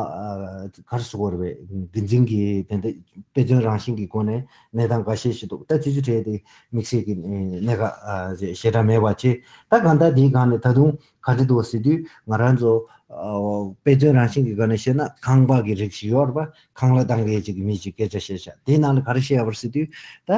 ག་རེ་ཟེར་དགོས་རེད་པས། འགན་འཛིན་གྱི་དེ་འདྲ་དཔེ་མཚོན་རང་བཞིན་གྱི་སྒོ་ནས་གནས་སྟངས་འགའ་ཤས་ཤིག་འདུག་ད་ཆུ་ཆུ་བྲལ་ཏེ་དམིགས་བསལ་གྱི་གནས་ཁག་ཞེ་དྲག་མེད་པ་བྱས། ད་གང་ལྟར་དེའི་སྒང་ནས་ད་དུང་ག་འདྲ་འདུག་ཟེར་དུས། ང་རང་ཚོ་དཔེ་མཚོན་རང་བཞིན་གྱི་སྒོ་ནས་བཤད་ན་ཁང་པ་གི་རིགས་ཤིག་ཡོད་རེད་པ། ཁང་གླ་བཏང་མཁན་ཅིག་གི་མི་ཅིག་སྐད་ཆ་བཤད་ཤག་དེའི་ནང་ལ་ག་རེ་བཤད་ཡོད་པ་རེད་ཟེར་དུས། ད་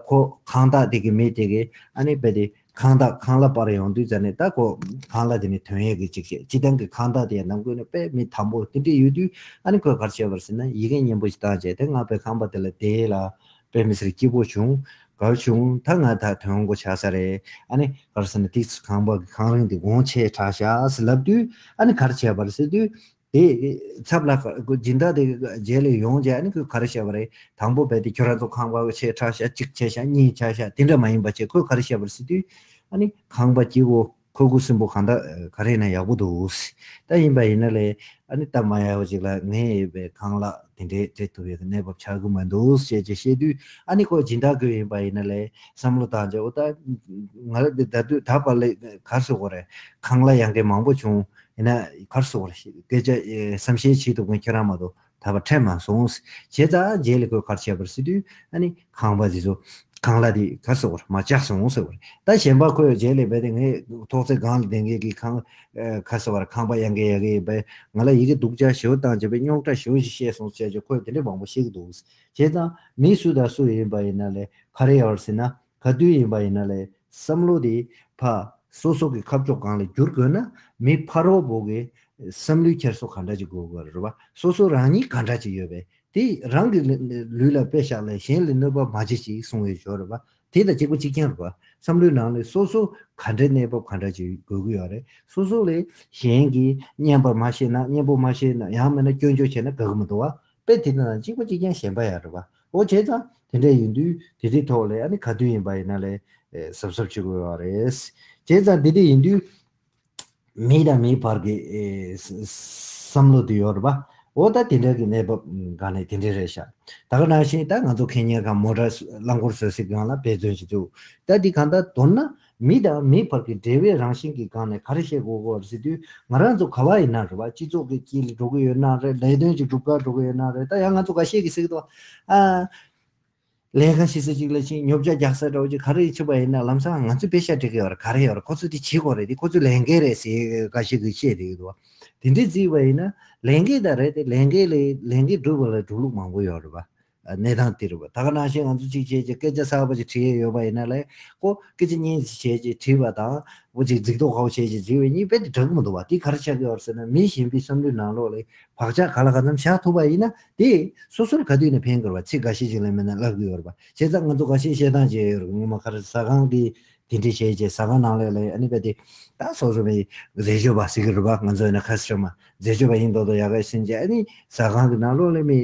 ཁོ་ཁང་བདག་དེ་གི་མི་དེ་གི་ཨ་ནི་དཔེ་དེ་ ཁང་བདག་ཁང་གླ་པར་ཡོང་དུས་ཙ་ནས་ད་ཁོ་ཁང་གླ་དེ་ནས་ཐོན་ཡས་ཀྱི་ཅིག་བྱས། སྤྱིར་བཏང་གི་ཁང་བདག་དེ་ནང་ཁུལ་ནས་དཔེ་མི་དམ་པོ་དེ་འདྲས་ཡོད་དུས། ཨ་ནི་ཁོས་ག་རེ་བྱས་པ་རེད་ཟེར་ན། ཡི་གེ་སྙན་པོ་ཞིག་བཏང་བྱས་ཏེ། ང་དཔེ་ཁང་པ་དེ་ལ་དེ་ལ་དཔེ་མི་སྲིད་སྐྱིད་པོ་བྱུང་། ག་རེ་བྱུང་། ད་ང་ད་ཐོན་དགོས་ཆགས་ས་རེད། ཨ་ནི་ག་རེ་ཟེར་ན། དེ་ཁང་པ་གི་ཁང་རིན་དེ་དགོངས་ཆེ་དྲགས་ཤག་ཟེར་ལབ་དུས། ཨ་ནི་ག་རེ་བྱས་པ་རེད་ཟེར་དུས། དེ་ཚབ་ལ་སྦྱིན་བདག་དེ་རྗེས་ལ་ཡོང་རྗེས། ཨ་ནི་ཁོས་ག་རེ་བཤད་པ་རེད། དང་པོ་རྦད་དེ་ཁྱོད་རང་ཚོ་ཁང་པ་ཆེ་དྲགས་ཤག་གཅིག་ཆེ་ཤག་གཉིས་ཆེ་ཤག་དེ་འདྲ་མ་ཡིན་པ་བྱས། ཁོས་ག་རེ་བཤད་པ་རེད་ཟེར་དུས། ཨ་ནི་ཁང་པ་སྐྱིད་པོ་ཁོ་ཁུ་སིམ་པོ་གང་ལྟར་ག་རེ་ཡིན་ན་ཡག་པོ་འདུག། ད་ཡིན་པ་ཡིན་ན་ལས། ཨ་ནི་སྟབས་མ་ཡག་པ་ཅིག་ལ་ངས་ཡོད་པའི་ཁང་གླ་དེ་འདྲས་སྤྲད་ཐུབ་ཡག་གི་གནས་བབ་ཆགས་ཀྱི་མི་འདུག་ཅེས་ཅེས་བཤད་དུས། ཨ་ནི་ཁོ་སྦྱིན་བདག་ཁོ་ཡིན་པ་ཡིན་ན་ལས་བསམ་བློ་བཏང་བྱས། འོ་ད་ང་ལ་འདི་ད་དུས་ད་བར་ལ་ག་རེ་ཟེར་དགོས་རེད། ཁང་གླ་ཡང་གི་མང་པོ་བྱུང་། ཡིན་ན་ག་རེ་ཟེར་དགོས་རེད། སྐད་ཆ་ཨེ་བསམ་ཤེས་བྱེད་ཐུབ་མཁན་ཁྱོད་རང་མ་གཏོགས་ད་བར་འཕྲད་མ་སོང་། བྱས་ཙང་རྗེས་ལ་ཁོས་ག་རེ་བྱས་པ་རེད་ཟེར་དུས། ཨ་ནི་ཁང་པ་འདི་ཚོ་ཁང་གླ་འདི་ག་རེ་ཟེར་དགོས་རེད། མར་བཅག་སོང་ཟེར་བ་རེད། ད་གཞན་པ་ཁོས་རྗེས་ལ་རྦད་དེ་ངས་ཐོག་བརྩེགས་སྒང་ལ་བསྡད་མཁན་གྱི་ཁང་ཨེ་ག་རེ་ཟེར་དགོས་རེད། ཁང་པ་ཡང་གི་ཡང་གི་ཡིན་པས། ང་ལ་ཡི་གེ་སྡུག་ཅག་ཞེ་པོ་བཏང་བྱས་པས། རྙོག་དྲ་ཞེ་པོ་ཞིག་བཤད་སོང་ཟེར་བྱས། ཁོས་དེ་འདྲས་མང་པོ་བཤད་ཀྱི་འདུག། བྱས་ཙང་མི་སུ་དང་སུ་ཡིན་པ་ཡིན་ན་ལས་ག་རེ་ཡོད་རེད་ཟེར་ན། ག་དུས་ཡིན་པ་ཡིན་ན་ལས་བསམ་བློ་དེ་ཕར་སོ་སོ་གི་ཁ་ཕྱོགས་སྒང་ལ་བསྒྱུར་དགོས་ན། མི་ཕ་རོལ་པོ་གི་བསམ་བློའི་འཁྱེར་སོ་ག་འདྲ་ཅིག་དགོས་དགོས་རེད་པ། སོ་སོ་རང་ཉིད་ག་འདྲ་ཅིག་ཡོད་པས། དེ་རང་གི་ལུས་ལ་དཔེ་བཞག་ལས་གཞན་ལ་གནོད་པ་མ་བྱེད་ཅིག་གསུང་བའི་ཞོར་རེད་པ། དེ་དང་གཅིག་པ་གཅིག་རྐྱང་རེད་པ། བསམ་བློའི་ནང་ལ་སོ་སོ་ག་འདྲའི་གནས་བབ་ག་འདྲ་ཅིག་དགོས་ཀྱི་ཡོད་རེད། སོ་སོ་ལས་གཞན་གྱིས་སྙན་པར་མ་བཤད་ན། སྙན་པོ་མ་བཤད་ན། ཡང་མིན་ན་སྐྱོན་བརྗོད་བྱས་ན་དགའ་གི་མི་འདུག་བ། དཔེ་དེ་དང་གཅིག་པ་གཅིག་རྐྱང་གཞན་པ་ཡང་རེད་པ། འོ་བྱས་ཙང་དེ་འདྲ་ཡིན་དུས་དེ་དེའི་ཐོག་ལ་ཨ་ནི་ག་དུས་ཡིན་པ་ཡིན་ན་ལས་ཨེ་གཟབ་གཟབ་བྱེད་དགོས་པ་རེད། བྱས་ཙང་དེ་དེ་ཡིན་དུས་མི་དང་མིའི་བར་གྱི་ཨེ་ས་བསམ་བློ་དེ་ཡོད་རེད་པ། འོ་ད་དེ་འདྲ་གི་གནས་བབ་ག་ནས་དེ་འདྲ་རེད་ཤག། ད་ག་ནང་བཞིན་ད་ང་ཚོ་ཁེ་ཉེ་གང་མོ་ཊ་རླངས་འཁོར་བཟོ་སའི་སྒང་ལ་འབད་བརྩོན་བྱེད་དུས། ད་འདི་གང་ལྟར་མདོར་ན་མི་དང་མིའི་བར་གྱི་འབྲེལ་བའི་རང་བཞིན་གྱི་སྒང་ནས་ག་རེ་བཤད་དགོས་དགོས་རེད་ཟེར་དུས། ང་རང་ཚོ་ག་བ་ཡིན་ན་རེད་པ། སྤྱི་ཚོགས་ཀྱི་དཀྱིལ་ལ་འགྲོ་གི་ཡོད་ན་རེད། ལས་དོན་ཅིག་སྒྲུབ་ག་འགྲོ་གི་ཡོད་ན་རེད། ད་ཡང་ང་ཚོ་འགའ་ཤས་ཀྱིས་ཟེར་གི་འདུག། ཨ། ལས་ཀ་བྱེད་ས་ཅིག་ལ་ཕྱིན། ཉོ་ཆ་རྒྱག་ས་འདྲ་བོ་ཅིག་ག་རེ་ཕྱིན་པ་ཡིན་ན། ལམ་སང་ང་ཚོས་དཔེ་ཤ་སྤྲད་གི་ཡོད་རེད། ག་རེ་ཡོད་རེད། ཁོ་ཚོས་དེ་བྱེད་དགོས་རེད། དེ་ཁོ་ཚོའི་ལས་འགན་རེད་ཟེར་འགའ་ཤས་ཀྱིས་བཤད་བསྡད་ཀྱི་འདུག། དེ་འདྲས་བརྩིས་པ་ཡིན་ན་ལས་འགན་ད་རེད་དེ། ལས་འགན་ལས་ལས་འགན་སྒྲུབ་པ་ལ་སྒྲུབ་ལུགས་མང་པོ་ཡོད་རེད་པ། གནས་སྟངས་དེ་རེད་པ། ད་ག་ནང་བཞིན་ང་ཚོ་གཅིག་བྱས་ཀྱི་སྐད་ཆ་གསར་པ་ཅིག་དྲི་ཡས་ཡོད་པ་ཡིན་ན་ལས། ཁོ་སྐད་ཆ་སྙན་ཞིག་བྱས་ཀྱི་དྲིས་པ་དང་། འོ་ཅིག་རྫིག་མདོག་ཁ་པོ་བྱས་ཀྱི་དྲིས་པ་གཉིས་དཔེ་དེ་འདྲ་གི་མི་འདུག་པ། དེ་ག་རེ་ཆགས་ཀྱི་ཡོད་རེད་ཟེར་ན། མི་གཞན་པའི་བསམ་བློའི་ནང་ལོགས་ལ་བག་ཆགས་ག་ལ་ག་ཙམ་བཞག་ཐུབ་པ་ཡིན་ན། དེ་སོ་སོར་ག་དུས་ནས་ཕན་དགོས་པ་ཚིག་འགའ་ཤས་ཤིག་ལ་མིན་ན་ལབ་ཀྱི་ཡོད་རེད་པ། བྱས་ཙང་ང་ཚོ་འགའ་ཤས་བཤད་སྟངས་བྱས་ཡོད་རེད། ངོ་མ་ག་རེ་ཟ་ཁང་གི་དེ་འདྲས་བྱས་རྗེས་ཟ་ཁང་ནང་ལོགས་ལ་ཨ་ནི་དཔེ་དེ་ད་སོ་སོ་མི་རྫས་སྦྱོར་བ་ཟེར་གྱི་རེད་པ། ང་ཚོ་ཡིན་ན་ཁ་སི་ཊ་མར་རྫས་སྦྱོར་བ་ཡིན་མདོག་མདོག་ཡག་ག་ཟིན་རྗེས། ཨ་ནི་ཟ་ཁང་གི་ནང་ལོགས་ལ་མི་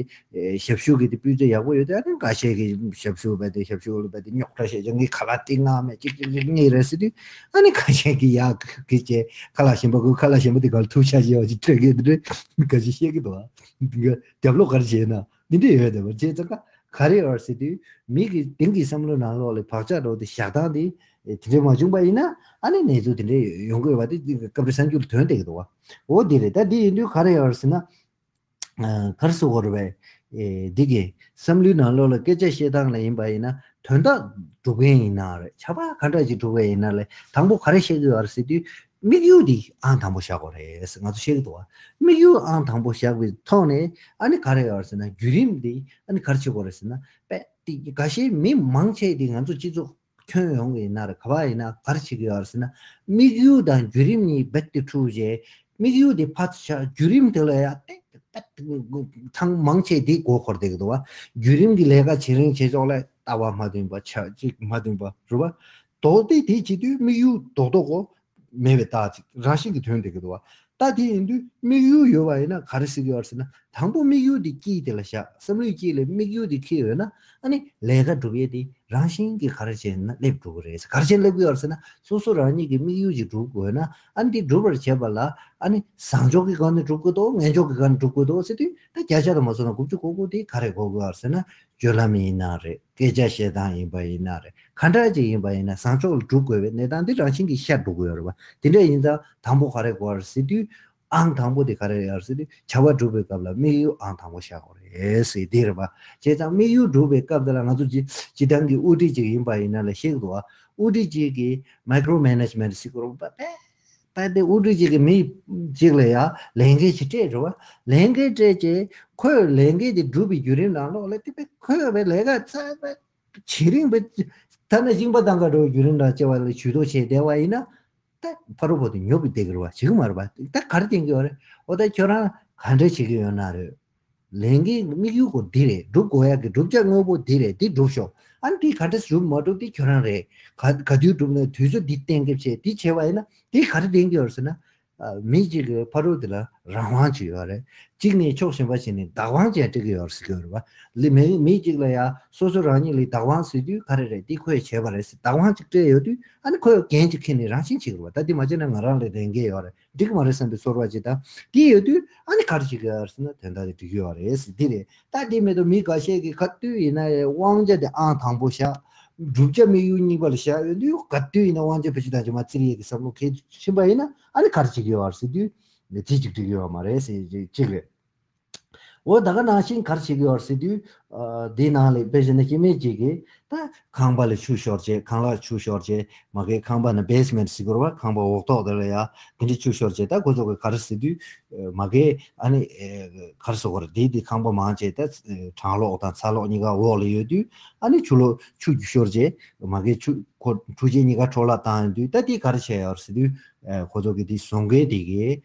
ཞབས་ཞུ་གི་དེ་སྤུས་ཚད་ཡག་པོ་ཡོད་དེ། ཨ་ནི་འགའ་ཤས་ཀྱིས་ཞབས་ཞུ་རྦད་དེ་ཞབས་ཞུ་ལ་རྦད་དེ་རྙོག་དྲ་བཤད་རྗེས། ངས་ཁ་ལག་དེ་མངགས་མེད་ཅིག་ཅིག་ཅིག་ངས་རེད་ཟེར་དུས། ཨ་ནི་ཁ་ཤས་ཀྱིས་ཡག་གི་བྱས། ཁ་ལག་གཞན་པ་ཁོའི་ཁ་ལག་གཞན་པ་དེ་ག་ལ་ཐུག་ཤག་ཅིག་ཡོད་ཅིག་སྤྲད་མཁན་དེ་འདྲ་འགའ་ཞིག་བཤད་ཀྱི་འདུག། ཨ་འདི་ག་རྒྱབ་ལོགས་ག་རེ་བྱས་ན་འདི་འདྲ་ཡོད་དེ་བ། བྱས་ཙང་ཀ་ག་རེ་ཡོད་ཟེར་དུས། མི་གི་དེང་གི་བསམ་བློ་ནང་ལོགས་ལ་བག་ཆགས་འདྲ་བོ་དེ་བཞག་སྟངས་དེ་དེ་འདྲ་མ་བྱུང་པ་ཡིན་ན། ཨ་ནི་གནས་ཚུལ་དེ་འདྲ་ཡོང་གི་ཡོད་པ་དེ་སྐབས་རེ་གསར་འགྱུར་ཐོན་བསྡད་ཀྱི་འདུག་བ། འོ་དེ་རེད། ད་དེ་ཡིན་དུས་ག་རེ་ཡོད་ཟེར་ན། ཨ་ག་རེ་ཟེར་དགོས་རེད་པས། ཨེ་འདི་གི་བསམ་བློའི་ནང་ལོགས་ལ་སྐད་ཆ་བཤད་སྟངས་ལ་ཡིན་པ་ཡིན་ན། དོན་དག་སྒྲུབ་མཁན་ཡིན་ན་རེད། བྱ་བ་ག་འདྲ་ཅིག་སྒྲུབ་པ་ཡིན་ན་ལས། དང་པོ་ག་རེ་བཤད་ཀྱི་ཡོད་རེད་ཟེར་དུས། དམིགས་ཡུལ་འདི་ཨང་དང་པོ་བཞག་དགོས་རེད་ཟེར་ང་ཚོ་བཤད་ཀྱི་འདུག་བ། དམིགས་ཡུལ་ཨང་དང་པོ་བཞག་པའི་ཐོག་ནས་ཨ་ནི་ག་རེ་ཡོད་རེད་ཟེར་ན། བརྒྱུད་རིམ་འདི་ཨ་ནི་ག་རེ་བྱེད་དགོས་རེད་ཟེར་ན། དཔེ་དེ་འགའ་ཤས་མི་མང་ཆེ་དེ་ང་ཚོ་སྤྱི་ཚོགས་ཁྱོན་ཡོངས་ཀྱི་ཡིན་ན་རེད། ག་པར་ཡིན་ན་ག་རེ་བྱེད་ཀྱི་ཡོད་རེད་ཟེར་ན། དམིགས་ཡུལ་དང་བརྒྱུད་རིམ་གཉིས་རྦད་དེ་འཁྲུག་རྗེས། དམིགས་ཡུལ་དེ་ཕར་ཚུར་བཞག། བརྒྱུད་རིམ་དེ་ལ་ཡང་ཏེ་ཏེ་ཏེ་ཚང་མང་ཆེ་དེ་མགོ་འཁོར་བསྡད་ཀྱི་འདུག་བ། བརྒྱུད་རིམ་གྱི་ལས་ཀ་བྱེད་རིང་བྱེད་ཕྱོགས་ལ་ལྟ་བ་མ་མཐུན་པ། ཆ་གཅིག་མ་མཐུན་པ་རེད་བ། མདོར་བསྡུས་དེ་བྱེད་དུས་དམིགས་ཡུལ་རྡོག་རྡོག་གོ་མེད་པའི་རྟགས་ཅིག་རང་བཞིན་གྱིས་ཐོན་བསྡད་ཀྱི་འདུག་བ། ད་དེ་ཡིན་དུས་དམིགས་ཡུལ་ཡོད་པ་ཡིན་ན་ག་རེ་ཟེར་གྱི་ཡོད་རེད་ཟེར་ན། དང་པོ་དམིགས་ཡུལ་དེ་དཀྱིལ་དེ་ལ་བཞག། བསམ་བློའི་དཀྱིལ་ལ་དམིགས་ཡུལ་དེ་འཁྱེར་ཡོད་ན། ཨ་ནི་ལས་ཀ་སྒྲུབ་ཡས་དེ་རང་བཞིན་གྱིས་ག་རེ་བྱས་ན་སླེབས་འགྲོ་གི་རེད། ག་རེ་བྱས་ན་སླེབས་ཀྱི་ཡོད་རེད་ཟེར་ན། སོ་སོ་རང་ཉིད་ཀྱི་དམིགས་ཡུལ་ཅིག་སྒྲུབ་དགོས་ན། ཨ་ནི་དེ་སྒྲུབ་པར་བྱེད་པ་ལ་ཨ་ནི་བཟང་ཕྱོགས་ཀྱི་སྒང་ནས་སྒྲུབ་དགོས་འདུག། ངན་ཕྱོགས་ཀྱི་སྒང་ནས་སྒྲུབ་དགོས་འདུག་ཟེར་དུས། ད་བརྒྱ་ཆ་ལ་མ་སོང་ན་དགུ་བཅུ་གོ་དགུ་དེ་ག་རེ་གོ་དགོས་ཡོད་རེད་ཟེར་ན། སྤྱོད་ལམ་ཡིན་ན་རེད། སྐད་ཆ་བཤད་སྟངས་ཡིན་པ་ཡིན་ན་རེད། ག་འདྲ་ཅིག་ཡིན་པ་ཡིན་ན་བཟང་ཕྱོགས་ལ་སྒྲུབ་དགོས་པའི་གནས་སྟངས་འདི་རང་བཞིན་གྱིས་ཤར་འགྲོ་གི་ཡོད་རེད་བ། དེ་འདྲ་ཡིན་ཙང་དང་པོ་ག་རེ་དགོས་རེད་ཟེར་དུས། ཨང་དང་པོ་དེ་ག་རེ་ཡོད་རེད་ཟེར་དུས། བྱ་བ་སྒྲུབ་པའི་སྐབས་ལ་དམིགས་ཡུལ་ཨང་དང་པོ་བཞག་དགོས་རེད་ཟེར་དེ་རེད་བ། བྱས་ཙང་དམིགས་ཡུལ་སྒྲུབ་པའི་སྐབས་དེ་ལ་ང་ཚོ་སྤྱི་སྤྱི་བཏང་གི་དབུ་ཁྲིད་ཅིག་ཡིན་པ་ཡིན་ན་ལ་ཤེས་ཀྱི་འདུག་བ། དབུ་ཁྲིད་ཅིག་གིས་མའི་ཀྲོ་མེ་ནེ་ཇི་མེན་ཊི་ཟེར་དགོས་རེད་བ། དཔེ་དཔེ་དེ་དབུ་ཁྲིད་ཅིག་གིས་མི་གཅིག་ལ་ཡང་ལས་འགན་ཞིག་སྤྲད་རེད་བ། ལས་འགན་སྤྲད་རྗེས་ཁོས་ལས་འགན་དེ་སྒྲུབ་པའི་བརྒྱུད་རིམ་ནང་ལོགས་ལ་དེ་དཔེ་ཁོས་བའི་ལས་ཀ་རྩ་བའི་ བྱེད་རིང་བས། ཐ་ན་ཤིང་པ་དང་ག་འགྲོ་བའི་བརྒྱུད་རིམ་དང་བཅས་པ་ལ་ཇུས་གཏོགས་བྱས་བསྡད་པ་ཡིན་ན། ད་ཕ་རོལ་པོ་དེ་ཉོབ་པའི་སྡེ་གི་རེད་བ། བྱེད་གི་མ་རེད་བ། ད་ག་རེ་བསྟན་གི་ཡོད་རེད། འོ་ད་ཁྱོད་རང་ག་འདྲ་བྱེད་གི་ཡོད་ན་རེད། ལས་འགན་དམིགས་ཡུལ་གོ་འདི་རེད། སྒྲུབ་དགོས་ཡག་གི་བསྒྲུབ་བྱ་དངོས་པོ་འདི་རེད། འདི་སྒྲུབ་ཤོག་ཨ་ནི་འདི་ག་འདྲ་སྒྲུབ་མ་སྒྲུབ་འདི་ཁྱོད་རང་རེད། ག་ག་དུས་སྒྲུབ་ན་དུས་ཚོད་འདི་གཏན་འཁེལ་བྱས་འདི་བྱས་པ་ཡིན་ན། འདི་ག་རེ་བསྟན་གི་ཡོད་རེད་ཟེར་ན། ཨ། མི་གཅིག་གི་ཕ་རོལ་དེ་ལ་རང་དབང་ཅིག་ཡོད་རེད། གཅིག་ནས་ཕྱོགས་གཞན་པ་ཞིག་ནས་བདག་དབང་ཅིག་སྤྲད་ཀྱི་ཡོད་རེད་ཟེར་གྱི་ཡོད་རེད་བ། ལི་མི་མི་གཅིག་ལ་ཡ་སོ་སོ་རང་ཉིད་ལ་བདག་དབང་ཟེར་དུས་ག་རེ་རེད། འདི་ཁོས་བྱས་པ་རེད་ཟེར་བདག་དབང་ཅིག་སྤྲད་ཡོད་དུས། ཨ་ནི་ཁོས་འགན་ཅིག་འཁྱེར་ནས་རང་བཞིན་བྱེད་ཀྱི་རེད་བ། ད་འདི་མ་བྱས་ན་ང་རང་ལ་ལས་འགན་ཡོད་རེད། འགྲིག་གི་མ་རེད་བསམ་པའི་ཚོར་བ་ཅིག་དང་། འདི་ཡོད་དུས་ཨ་ནི་ག་རེ་བྱེད་ཀྱི་ཡོད་རེད་ཟེར་ན། དོན་དག་དེ་འགྲིག་གི་ཡོད་རེད་ཟེར་འདི་རེད། ད་འདི་མེད་དུ་མི་འགའ་ཤས་ཀྱིས་ག་དུས་ཡིན་ན་དབང་ཆ་དེ་ཨང་དང་པོ་བཞག་བསྒྲུབ་བྱ་དམིགས་ཡུལ་གཉིས་པ་ལ་བཞག་ཡོང་དུས། ག་དུས་ཡིན་ན་དབང་ཆ་བེད་སྤྱོད་བཏང་བྱས་མར་བཙིར་ཡས་ཀྱི་བསམ་བློ་འཁྱེར་ཕྱིན་པ་ཡིན་ན། ཨ་ནི་ག་རེ་བྱེད་ཀྱི་ཡོད་རེད་ཟེར་དུས། ཅི་ཅིག་འགྲིག་གི་ཡོད་མ་རེད་ཟེར་ཅིག་རེད། འོ་ད་ག་ནང་བཞིན་ག་རེ་བྱེད་ཀྱི་ཡོད་རེད་ཟེར་དུས། ཨ། འདིའི་ནང་ལ་དཔེ་བྱས་ན་སྐྱེ་དམན་གཅིག་གིས་ད་ཁང་པ་ལ་ཆུ་ཤོར་བྱས། ཁང་གླ་ཆུ་ཤོར་བྱས། མ་གིའི་ཁང་པ་ནི་བེ་སི་མེན་ཊི་ཟེར་གྱི་རེད་བ། ཁང་པ་འོག་ཐོག་དེ་ལ་ཡ་དེ་འདྲའི་ཆུ་ཤོར་བྱས། ད་ཁོ་ཚོ་གིས་ག་རེ་ཟེར་དུས། ཨ། མ་གིས་ཨ་ནི། ཨ། ག་རེ་ཟེར་དགོས་རེད། དེའི་དེ་ཁང་པ་མང་ཆེ་ད་གྲང་ལོག་དང་ཚ་ལོག་གཉིས་ཀ་འོག་ལ་ཡོད་དུས། ཨ་ནི་ཆུ་ལོག་ཆུ་ཤོར་བྱས། མ་གིའི་ཆུ་ཁོ་འཕྲུལ་ཆས་གཉིས་ཀ་འཕྲོ་བརླག་བཏང་ཡོང་དུས། ད་དེ་ག་རེ་བྱས་ཡོད་རེད་ཟེར་དུས། ཨ། ཁོ་ཚོ་གི་དེ་བཟོ་མཁན་དེ་གིས།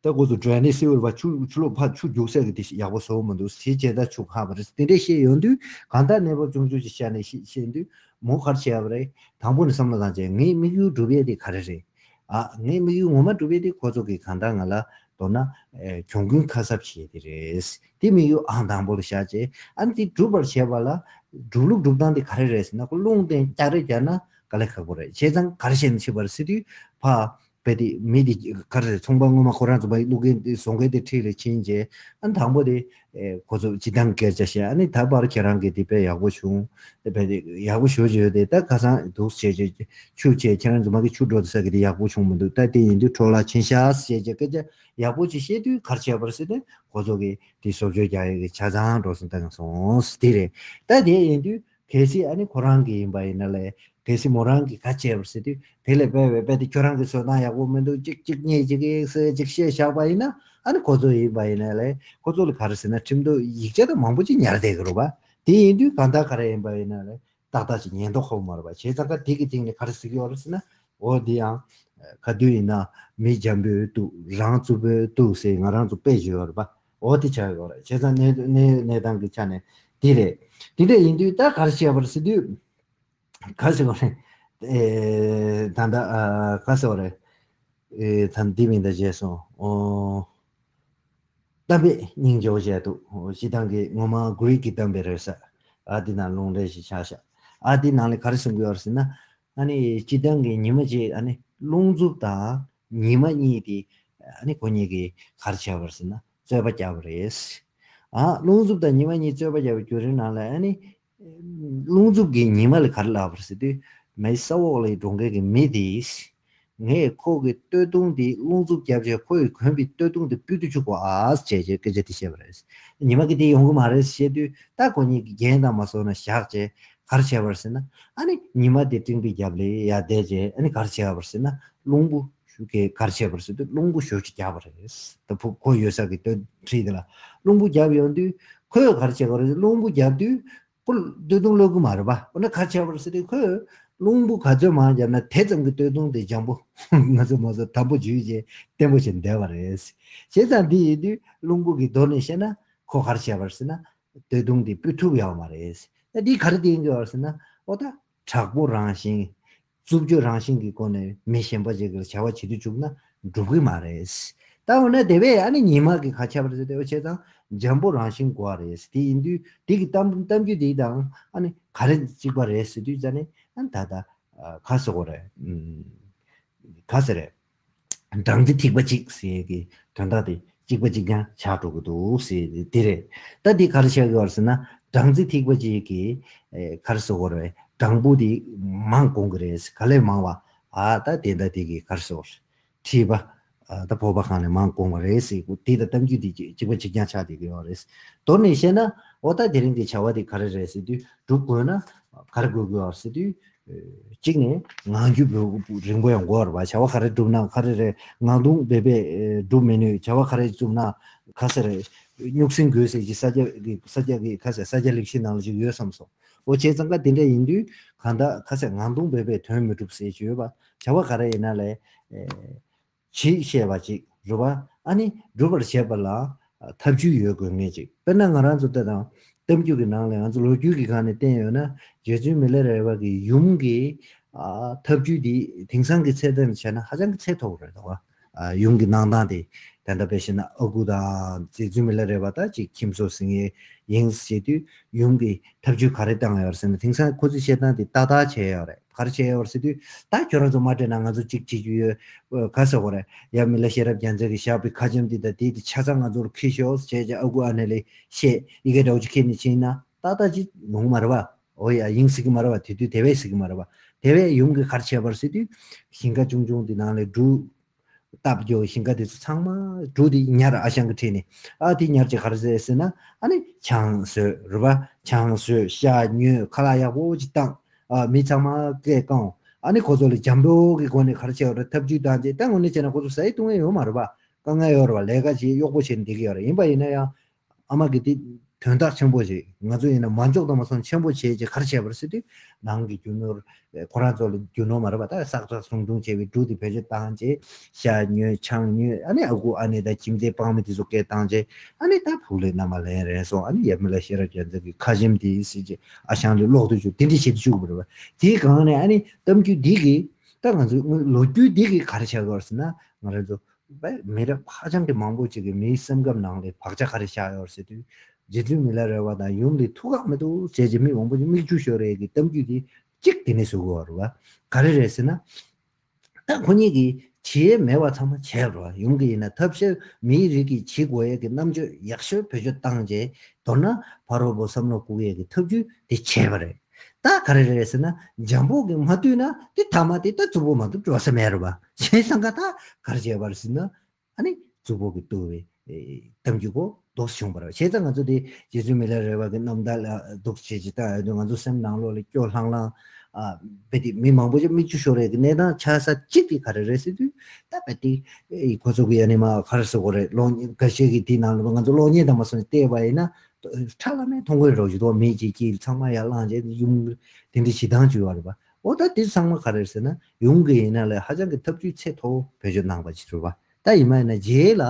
ད་ཁོ་ཚོ་ཌེ་རེ་ནེཇ་སི་ཝེལ་བ། ཆུ་ཆུ་ལོག་ཕར་ཆུ་རྒྱུག་ས་གི་དེ་ཡག་པོ་བཟོ་མི་འདུག་ཟེར་བྱས། ད་ཆུ་ཁ་བ་རེད་དེ་འདྲས་བཤད་ཡོང་དུས། གང་ལྟར་གནས་བབ་ཆུང་ཆུང་ཞིག་བཤད་ནས་བཤད་བཤད་དུས། མོ་ག་རེ་བྱས་པ་རེད། དང་པོ་ནས་བསམ་བློ་བཏང་བྱས། ངའི་དམིགས་ཡུལ་སྒྲུབ་ཡས་དེ་ག་རེ་རེད། ཨ། ངའི་དམིགས་ཡུལ་ངོ་མ་སྒྲུབ་ཡས་དེ་ཁོ་ཚོ་གིས་གང་ལྟར་ང་ལ་མདོར་ན། ཨེ། གྱོང་གུན་ཁ་གསབ་བྱེད་ཡས་དེ་རེད། དེ་དམིགས་ཡུལ་ཨང་དང་པོ་ལ་བཞག་བྱས། ཨ་ནི་དེ་སྒྲུབ་པར་བྱེད་པ་ལ་སྒྲུབ་ལུགས་སྒྲུབ་སྟངས་དེ་ག་རེ་རེད་ཟེར་ན། ཁོ་རླུང་བརྟེན་ལྕགས་རི་རྒྱག་ན་དཀའ་ལས་ཁག་པོ་རེད། བྱས་ཙང་ག་རེ་བྱས་ནས་བྱེད་པ་རེད་ཟེར་དུས། ཕ། དཔེ་དེ་མི་དེ་ག་རེ་རེད། ཚོང་པ་སྔོན་མ་ཁོ་རང་ཚོ་བླུག་མཁན་དེ་བཟོ་མཁན་དེ་འཁྲིས་ལ་ཕྱིན་བྱས། ཨ་ནི་དང་པོ་དེ། ཨེ། ཁོ་ཚོ་སྤྱིར་བཏང་སྐད་ཆ་བཤད། ཨ་ནི་ད་བར་ཁྱེད་རང་གིས་དེ་དཔེ་ཡག་པོ་བྱུང་། དཔེ་དེ་ཡག་པོ་ཞེ་པོ་ཅིག་ཡོད་དེ། ད་ཁ་སང་འདུག་བྱས་བྱས་ཆུ་བྱས། ཁྱེད་རང་ཚོ་མ་གི་ཆུ་འགྲོ་ས་གི་དེ་ཡག་པོ་བྱུང་མི་འདུག་ད་དེ་ཡིན་དུས་འཕྲོ་བརླག་ཕྱིན་ཤག་ཟེར་བྱས་སྐད་ཆ་ཡག་པོ་ཅིག་བཤད་དུས། ག་རེ་བྱས་པ་རེད་ཟེར་ན། ཁོ་ཚོ་གིས་དེ་བཟོ་བཅོས་རྒྱག་ཡས་ཀྱི་ཆ་ཚང་འགྲོ་སོང་བཏང་སོང་དེ་རེད། ད་དེ་ཡིན་དུས། གལ་སྲིད་ཨ་ནི་ཁོ་རང་གི་ཡིན་པ་ཡིན་ན་ལས། གལ་སྲིད་མོ་རང་གིས་ག་བྱས་པ་རེད་ཟེར་དུས། དེ་ལས་དཔེ་བས་དཔེ་དེ་ཁྱོད་རང་གི་བཟོ་སྟངས་ཡག་པོ་མི་འདུག་ཅིག་ཅིག་ཉེས་ཅིག་ཡིན་ཟེར་ཅིག་བཤད་བཞག་པ་ཡིན་ན། ཨ་ནི་ཁོ་ཚོ་ཡིན་པ་ཡིན་ན་ལས། ཁོ་ཚོ་ལ་ག་རེ་ཟེར་ན། ཁྲིམས་ཐོག་ཡིག་ཆ་དང་མང་པོ་ཅིག་ཉར་བསྡད་ཀྱི་རེད་བ། དེ་ཡིན་དུས་གང་ལྟར་ག་རེ་ཡིན་པ་ཡིན་ན་ལས། ཏག་ཏག་ཅིག་ཉེན་རྟོག་ཁོ་མ་རེད་པ། བྱས་ཙང་ཀ་དེ་གི་སྟེང་ནས་ག་རེ་ཟེར་གྱི་ཡོད་རེད་ཟེར་ན། འོ་འདི་ཡང་ག་དུས་ཡིན་ན་མི་འཇམ་པོའི་དུག་རང་རྩུབ་པོའི་དུག་ཟེར་ང་རང་ཚོ་དཔེ་ཞིག་ཡོད་རེད་པ། འོ་དེ་ཆགས་ཡོད་རེད། བྱས་ཙང་གནས་གནས་གནས་སྟངས་ཀྱི་ཆ་ནས་དེ་རེད། དེ་འདྲ་ཡིན་དུས་ད་ག་རེ་བྱས་པ་རེད་ཟེར་དུས། ག་ཟེར་བ་རེད། ཨེ། ད་ལྟ་ཨ། ག་ཟེར་བ་རེད། ཨེ། ད་འདི་མིང་ད་བརྗེད་སོང་། ཨོ། གཏམ་དཔེ་སྙིང་རྗེ་པོ་བྱས་འདུག་སྤྱིར་བཏང་གི་ངོ་མ་གྷི་རིག་གི་གཏམ་དཔེ་རེད་ས། ཨ། འདི་ནང་ལུང་འདྲེན་ཞིག་ཆགས་ཤག་ཨ། འདི་ནང་ལ་ག་རེ་གསུང་གི་ཡོད་རེད་ཟེར་ན། ཨ་ནི་སྤྱིར་བཏང་གི་ཉི་མ་གཅིག་ཨ་ནི་རླུང་འཚུབ་དང་ཉི་མ་གཉིས་དེ། ཨ་ནི་ཁོ་གཉིས་ཀྱིས་ག་རེ་བྱས་པ་རེད་ཟེར་ན། རྩོད་པ་བརྒྱབ་པ་རེད། ཨ། རླུང་འཚུབ་དང་ཉི་མ་གཉིས་རྩོད་པ་བརྒྱབ་པའི་བརྒྱུད་རིམ་ནང་ལ། ཨ་ནི་རླུང་འཚུབ་ཀྱིས་ཉི་མ་ལ་ག་རེ་ལབ་པ་རེད་ཟེར་དུས། མའི་ས་འོག་ལ་འགྲོ་མཁན་གྱི་མི་དེས། ངས་ཁོ་གི་སྟོད་ཐུང་དེ་རླུང་འཚུབ་བརྒྱབ་བྱས། ཁོ་ཡིས་གོན་པའི་སྟོད་ཐུང་དེ་སྤུད་དུ་བཅུག་གོ་ཨ་ཟེར་བྱས་སྐད་ཆ་དེ་བཤད་པ་རེད། ཉི་མ་གིས་དེ་ཡོང་གི་མ་རེད་ཟེར་བཤད་དུས། ད་ཁོ་གཉིས་ཀྱིས་རྒྱན་དང་མ་སོང་ན་བཞག་བྱས་ག་རེ་བྱས་པ་རེད་ཟེར་ན། ཨ་ནི་ཉི་མ་དེ་སྤྲིན་པའི་རྒྱབ་ལ་ཡར་བསྡད་བྱས། ཨ་ནི་ག་རེ་བྱས་པ་རེད་ཟེར་ན། རླུང་བུ་ཞུ་གེ་ག་རེ་བྱས་པ་རེད་ཟེར་དུས། རླུང་བུ་ཞེ་པོ་ཅིག་བརྒྱབ་པ་རེད། ད་ཕུ་ཁོ་ཡོད་ས་གི་སྟོད་འཁྲིས་དེ་ལ་རླུང་བུ་བརྒྱབ་ཡོང་དུས། ཁོས་ག་རེ་བྱས་པ་རེད། རླུང་བུ་བརྒྱབ་དུས། ཁོ་སྟོད་ཐུང་གློད་གི་མ་རེད་པ། འོ་ན་ག་རེ་བྱས་པ་རེད་ཟེར་དུས། ཁོས་རླུང་བུ་ག་ཚོད་མང་བརྒྱབ་ན་དེ་ཙམ་གྱིས་སྟོད་ཐུང་དེ་འཇམ་པོ། ང་ཚོ་མ་ཚོ་དམ་པོ་འཇུས་བྱས་བརྟན་པོ་བྱས་བསྡད་པ་རེད། བྱས་ཙང་འདི་ཡིན་དུས་རླུང་བུ་གི་མདོ་ནས་བཤད་ན། ཁོ་ག་རེ་བྱས་པ་རེད་ཟེར་ན། སྟོད་ཐུང་དེ་སྤུད་ཐུབ་ཡོད་མ་རེད། ད་འདི་ག་རེ་བསྟན་གྱི་ཡོད་རེད་ཟེར་ན། འོ་ད་དྲག་པོ་རང་བཞིན། རྩུབ་སྤྱོད་རང་བཞིན་གྱི་སྒོ་ནས་མི་གཞན་པ་ཅིག་གིས་བྱ་བ་བྱེད་དུ་བཅུག་ན་འགྲུབ་ཀྱི་མ་རེད། ད་འོ་ན་དེ་བས་ཨ་ནི་ཉི་མ་གིས་ག་རེ་བྱས་པ་རེད་ཟེར་དུས། འོ་བྱས་ཙང་འཇམ་པོ་རང་བཞིན་དགོས་པ་རེད། དེ་ཡིན་དུས་འདི་གི་གཏམ་གཏམ་རྒྱུད་འདི་དང་ཨ་ནི་ག་རེ་གཅིག་པ་རེད་ཟེར་དུས་ཙ་ནི། ཨ་ནི་ད་ལྟ་ཨ། ག་ཟེར་དགོས་རེད། ཨུམ། ག་ཟེར་རེད། སྦྲང་རྩི་ཐིགས་པ་གཅིག་ཟེར་གྱི་དོན་དག་དེ་གཅིག་པ་གཅིག་རྐྱང་ཆགས་འགྲོ་གི་འདུག་ཟེར་དེ་རེད། ད་འདི་ག་རེ་བཤད་ཀྱི་ཡོད་རེད་ཟེར་ན། སྦྲང་རྩི་ཐིགས་པ་གཅིག་གིས། ཨེ། ག་རེ་ཟེར་དགོས་རེད། སྦྲང་བུ་དེ་མང་འགོང་གི་རེད། ག་ལས་མང་བ། ཨ། ད་དེ་འདྲ་དེ་གིས་ག་རེ་ཟེར་དགོས་རེད། མཁྲིས་པ། ཨ། ད་ཕོར་པ་གང་ནས་མང་འགོང་བ་རེད་ཟེར། དེ་དང་གཏམ་རྒྱུད་དེ་གཅིག་གཅིག་པ་གཅིག་རྐྱང་ཆགས་བསྡད་ཀྱི་ཡོད་རེད། མདོར་ནས་བཤད་ན། འོ་ད་དེ་རིང་གི་བྱ་བ་དེ་ག་རེ་རེད་ཟེར་དུས། སྒྲུབ་དགོས་ན་ག་རེ་དགོས་ཀྱི་ཡོད་རེད་ཟེར་དུས། གཅིག་ནས་ངང་རྒྱུད་རིང་པོ་ཡོང་དགོས་རེད་པ། བྱ་བ་ག་རེ་སྒྲུབ་ན་ག་རེ་རེད། ངང་ཐུང་སྦས་པས་སྒྲུབ་མི་ནུས། བྱ་བ་ག་རེ་བཙུམ་ན་ག་ཟེར་རེད། གཉུག་སེང་དགོས་ཟེར་གྱི་ས་སྐྱ་གི་ས་སྐྱ་གི་ག་ཟེར། ས་སྐྱ་ལེགས་བཤད་ནང་ལ་ཅིག་ཡོད་བསམ་སོང་ འོ་བྱས་ཙང་ཀ་དེ་འདྲ་ཡིན་དུས་གང་ལྟར་ཁ་ཟས་ངང་དུང་འབད་པས་དོན་མི་འགྲུབ་ཟེར་གྱི་ཡོད་པ། བྱ་བ་ག་རེ་ཡིན་ན་ལས། ཨེ། ཅིག་བཤད་པ་ཅིག་རེད་པ། ཨ་ནི་སྒྲུབ་པར་བྱེད་པ་ལ་ཐབས་ཇུས་ཡོད་དགོས་ངེས་ཅིག་དཔེར་ན་ང་རང་ཚོ་ལྟ་དང་། གཏམ་རྒྱུད་ཀྱི་ནང་ལས་ང་ཚོ་ལོ་རྒྱུས་ཀྱི་སྒང་ནས་བསྟན་ཡོད་ན། རྗེ་བཙུན་མི་ལ་རས་པ་གི་ཡུམ་གྱི་ཨ་ཐབས་ཇུས་འདི་དེང་སང་གི་ཚད་ལྡན་དུ་བྱས་ན་ཧ་ཅང་གི་ཚད་མཐོ་བོ་རེད་དོ། ཨ་ཡུམ་གྱི་གནང་སྟངས་དེ། ད་ལྟ་དཔེ་བཤད་ན་ཨ་ཁུ་དང་རྗེ་བཙུན་མི་ལ་རས་པ་དང་ཅིག་ཁྱིམ་སོ་ཟིན་ཡས་ཡིན་ཟེར་དུས་ཡུམ་གྱི་ཐབས་ཇུས་ག་རེ་བཏང་ཡོད་རེད་ཟེར་ན། དེང་སང་ཁོ་ཚོས་བཤད་སྟངས་དེ་ཏག་ཏག་བྱས་ཡོད་རེད། ག་རེ་བྱས་ཡོད་རེད་ཟེར་དུས། ད་ཁྱོད་རང་ཚོ་མ་སྤྲད་ན་ང་ཚོ་གཅིག་བྱེད་རྒྱུ་ཡོད། ཨ་ག་ཟེར་དགོས་རེད། ཡ་མི་ལ་ཤེས་རབ་རྒྱལ་མཚན་གྱིས་བཞག་པའི་ཁ་ཆེམས་འདི་དང་དེ་དེ་ཆ་ཚང་ང་ཚོར་འཁྱེར་ཤོག་ཟེར་བྱས་ཨ་ཁུ་ཨ་ནེ་ལ་བཤད། ཡི་གེ་འདྲ་བོ་ཅིག་འཁྱེར་ནས་ཕྱིན་ན་ཏག་ཏག་ཅིག་ཡོང་གི་མ་རེད་པ། འོ་ཡ་ཡིན་སྲིད་ཀྱི་མ་རེད་པ། དེ་དུས་དེ་བས་སྲིད་ཀྱི་མ་རེད་པ། དེ་བས་ཡུམ་གྱིས་ག་རེ་བྱས་པ་རེད་ཟེར་དུས། ཞིང་ཁ་ཆུང་ཆུང་དེ་ནང་ལ་འབྲུ་བཏབ་རྒྱུ་ཞིང་ཁ་དེ་ཚོ་ཚང་མ་འབྲུ་དེ་ཉར་ཨ་ཞང་གི་ཁྲིད་ནས། ཨ་དེ་ཉར་བྱས་ག་རེ་ཟེར་ཟེར་ན། ཨ་ནི་ཆང་བཟོས་རེད་པ། ཆང་བཟོས། ཤ་ཉོས། ཁ་ལག་ཡག་པོ་ཅིག་བཏང་། ཨ་མི་ཚང་མ་སྐད་བསྐང་། ཨ་ནི་ཁོ་ཚོ་ལ་འཇམ་པོ་གི་སྒོ་ནས་ག་རེ་བྱས་པ་རེད། ཐབས་ཇུས་བཏང་རྗེས་ད་དངོས་གནས་བྱས་ན་ཁོ་ཚོ་ཟ་ཡི་བཏུང་ཡི་ཡོད་མ་རེད་པ། དཀའ་ངལ་ཡོད་རེད་པ། ལས་ཀ་བྱེད་གཡོག་པོ་བྱེད་ནས་བསྡད་ཀྱི་ཡོད་རེད། ཡིན་པ་ཡིན་ན་ཡང་། ཨ་མ་གིས་དེ་དོན་དག་ཆེན་པོ་ཞིག་ང་ཚོ་ཡིན་ན་མ་འཇོག་དང་མ་སོང་ཆེན་པོ་བྱས་རྗེས་ག་རེ་བྱས་པ་རེད་ཟེར་དུས། ནང་གི་རྒྱུ་ནོར། ཁོ་རང་ཚོ་ལ་རྒྱུ་ནོར་མ་རེད་པ། ད་བསགས་བསགས་བཟུང་བཟུང་བྱས་པའི་འབྲུ་དེ་བེད་སྤྱོད་བཏང་རྗེས། ཤ་ཉོས། ཆང་ཉོས། ཨ་ནི་ཨ་ཁུ་ཨ་ནེ་དང་ཁྱིམ་མཚེས་སྤང་མི་དེ་ཚོ་སྐད་བཏང་རྗེས། ཨ་ནི་ད་ཕུག་ལས་མནའ་མ་ལེན་རན་སོང་། ཨ་ནི་ཡབ་མེས་ལ་ཤེས་རབ་རྒྱལ་མཚན་གྱི་ཁ་ཆེམས་དེ་ཟེར་རྗེས་ཨ་ཞང་ལ་ཀློག་ཏུ་བཅུག་དེ་འདྲ་བྱེད་དུ་བཅུག་པ་རེད་པ། དེའི་སྒང་ནས་ཨ་ནི་གཏམ་རྒྱུད་འདི་གིས། ད་ང་ཚོའི་ལོ་རྒྱུས་འདི་གིས་ག་རེ་བྱ་དགོས་ཟེར་ན། ང་རང་ཚོ་བས་མི་རབས་ཧ་ཅང་གི་མང་པོ་ཅིག་གི་མིའི་སེམས་ཁམས་ནང་ལ་བག་ཆགས་ག་རེ་བཞག་ཡོད་ཟེར་དུས། རྗེ་བཙུན་མི་ལ་རས་པ་དང་ཡུམ་ལ་ཐུགས་ཁག་མི་འདུག་ཟེར་གྱི་མི་མང་པོ་ཅིག་མིག་ཆུ་ཤོར་ཡས་ཀྱི་གཏམ་རྒྱུད་དེ་གཅིག་དེ་ནས་བཟོ་དགོས་པ་རེད་པ། ག་རེ་རེད་ཟེར་ན། ད་ཁོ་གཉིས་ཀྱིས་བྱེད་ཡས་མེད་པ་ཚང་མ་བྱས་པ་རེད་པ། ཡུམ་གྱིས་ཡིན་ན་ཐབས་ཤེས་མིའི་རིགས་ཀྱིས་བྱེད་དགོས་ཡས་ཀྱི་རྣམ་དཔྱོད་ཡག་ཤོས་བེད་སྤྱོད་བཏང་རྗེས། མདོར་ན་ཕ་རོལ་པོ་བསམ་བློ་འགུག་ཡས་ཀྱི་ཐབས་ཇུས་དེ་བྱས་པ་རེད། ད་ག་རེ་རེད་ཟེར་ན། འཇམ་པོ་གིས་མ་བཏུལ་ན་དེ་མཐའ་མ་དེ་ད་རྩུབ་པོ་མ་གཏོགས་འགྲོ་ས་མེད་རེད་པ། བྱས་ཙང་ཀ་ད་ག་རེ་བྱས་པ་རེད་ཟེར་ན། ཨ་ནི་རྩུབ་པོ་གིས་བཏུལ་བའི་ཨེ་གཏམ་རྒྱུད་ཀོ་འདུག་སེ་བྱུང་བ་རེད། བྱས་ཙང་ང་ཚོ་དེ་རྗེ་བཙུན་མི་ལ་རས་པ་གི་རྣམ་ཐར་ལ་འདུག་བྱས་ཅིག་ལྟ་ཡོང་དུས་ང་ཚོ་སེམས་ནང་ལོགས་ལ་སྐྱོ་ལྷང་ལྷང་། ཨ་དཔེ་དེ་མི་མང་པོ་ཅིག་མིག་ཆུ་ཤོར་ཡས་ཀྱི་གནས་སྟངས་ཆགས་ས་གཅིག་དེ་ག་རེ་རེད་ཟེར་དུས། ད་དཔེ་དེ་ཨེ་ཁོ་ཚོ་གི་ཡ་ནི་མ་ག་རེ་ཟེར་དགོས་རེད། གློག་བརྙན་འགའ་ཤས་ཀྱིས་དེའི་ནང་ལ་ང་ཚོ་གློག་བརྙན་དང་མ་སོང་བལྟས་པ་ཡིན་ན། ཁྲ་ལམ་མེ་མཐོང་གི་རེད་འདུག་བྱས་དུས་མི་གཅིག་གིས་ཚང་མ་ཡར་བླངས་བྱས་ཡུམ་དེ་འདྲའི་ཞེ་སྡང་བྱུང་བ་རེད་པ། འོ་ད་དེ་ཚང་མ་ག་རེ་རེད་ཟེར་ན། ཡུམ་གྱིས་ཡིན་ན་ལས་ཧ་ཅང་གི་ཐབས་ཇུས་ཚད་མཐོ་བོ་བེད་སྤྱོད་གནང་བ་ཅིག་རེད་པ། ད་ཡིན་པ་ཡིན་ན་རྗེས་ལ་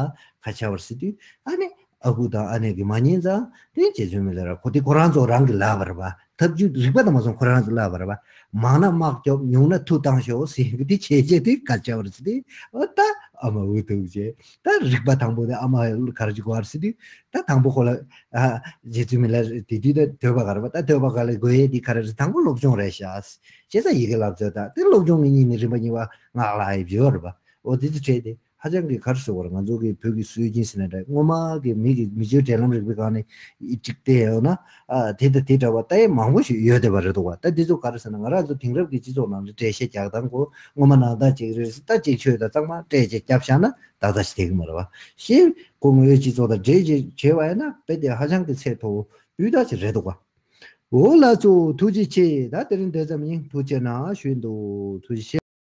ག་རེ་བྱས་པ་རེད་ཟེར་དུས། ཨ་ནི་ཨ་ཁུ་དང་ཨ་ནེ་གིས་མ་ཉན་ཙང་དེ་རྗེ་བཙུན་མི་ལ་རས་པ་ཁོ་དེ་ཁོ་རང་ཚོ་རང་གི་ལབ་པ་རེད་པ། ཐབས་ཇུས་རིག་པ་དང་མ་སོང་ཁོ་རང་ཚོ་ལབ་པ་རེད་པ། མང་ན་དམག་རྒྱོབ། ཉུང་ན་མཐུ་བཏང་ཤོག་ཟེར་གི་དེ་བྱས་རྗེས་དེ་ག་རེ་བྱས་པ་རེད་ཟེར་དུས། འོ་ད་ཨ་མ་འུ་ཐུག་བྱས། ད་རིག་པ་དང་པོ་དེ་ཨ་མ་ག་རེ་བྱེད་དགོས་རེད་ཟེར་དུས། ད་དང་པོ་ཁོ་ལ། ཨ། རྗེ་བཙུན་མི་ལ་རས་པ་དེ་དུས་ད་འདོད་པ་ག་རེ་པ། ད་འདོད་པ་ག་ལ་དགོས་ཡས་དེ་ག་རེ་རེད། དང་པོ་སློབ་སྦྱོང་རེད་ཤག་བྱས་ཙང་ཡི་གེ་བསླབ་ཚོད་ད་དེ་སློབ་སྦྱོང་གི་གཉིས་ནས་རིམ་པ་གཉིས་པ་སྔགས་བླ་ཡི་བྱེད་པ་རེད་པ། འོ་དེ་དེ་བྲལ་ཏེ་ཧ་ཅང་གི་ག་རེ་ཟེར་དགོས་རེད། ང་ཚོ་གི་བོད་ཀྱི་སྲོལ་རྒྱུན་ཟེར་ན་འདྲ། སྔོན་མ་གི་མི་གི་མི་ཆོས་འབྲེལ་ལམ་རིག་པའི་སྒང་ནས་ཅིག་བལྟས་ཡོང་ན། ཨ་དེ་དང་དེ་འདྲ་བ་ལྟ་ཡས་མང་པོ་ཞིག་ཡོད་བསྡད་པ་རེད་འདུག་པ། ད་འདི་ཚོ་ག་རེ་ཟེར་ན། ང་རང་ཚོ་དེང་རབས་ཀྱི་སྤྱི་ཚོགས་ནང་ལ་འགྲེལ་བཤད་རྒྱག་སྟངས་ཁོ་སྔོན་མ་ནང་ལྟར་ཅིག་རེད། ད་ཅིག་ཆོས་དང་གཙང་མ་སྤྲད་བྱས་རྒྱབ་བཞག་ན་ཏག་ཏག་ཞིག་བསྡད་ཀྱི་མ་རེད་པ། ཞེས་ཁོ་དངོས་ཡོད་སྤྱི་ཚོགས་དང་འབྲེལ་བྱས་བྱས་པ་ཡིན་ན་དཔེ་དེ་ཧ་ཅང་གི་ཚད་མཐོ་བོ་སྤུས་དག་ཅིག་རེད་འདུག་པ། འོ་ལགས་སོ། ཐུགས་རྗེ་ཆེ། ད་དེ་རིང་དེ་ཙམ་ཡིན། ཐུགས་རྗེ་གནང་ཞུས་འདུག་ཐུགས་རྗེ་ཆེ།